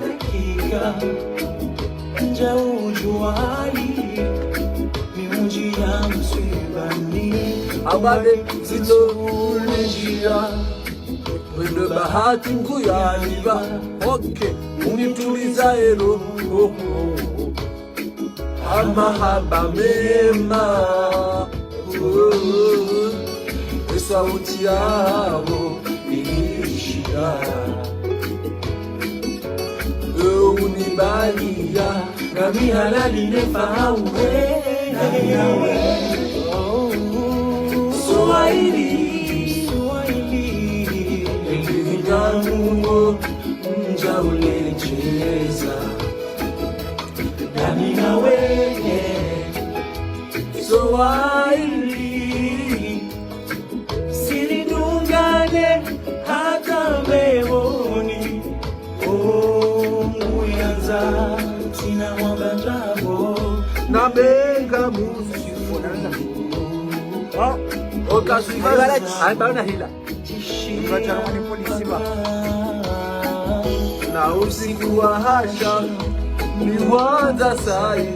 dakika ndja udjuwa yi miundji ya mswibani. Abade zilo ulinjia. Wendo bahati Mngu yanipva. Ok. Unituliza elo. Oh, oh. Amahaba mema. Oh, oh. Esauti yapvo inishiya. Ewe unibaliya ngami halali ne fahawe. Nami nawe. Swahili. Swahili. Ndjau lejeza. Nami nawe. Swahili. Siri dungane hata mbepvoni. Oh, Mngu yandza tsina mwamba ndrabo. Na benga musi. Ah. Okaswika. Ayi, bana hila. Na usiku wa hasha, ni wandza sayi.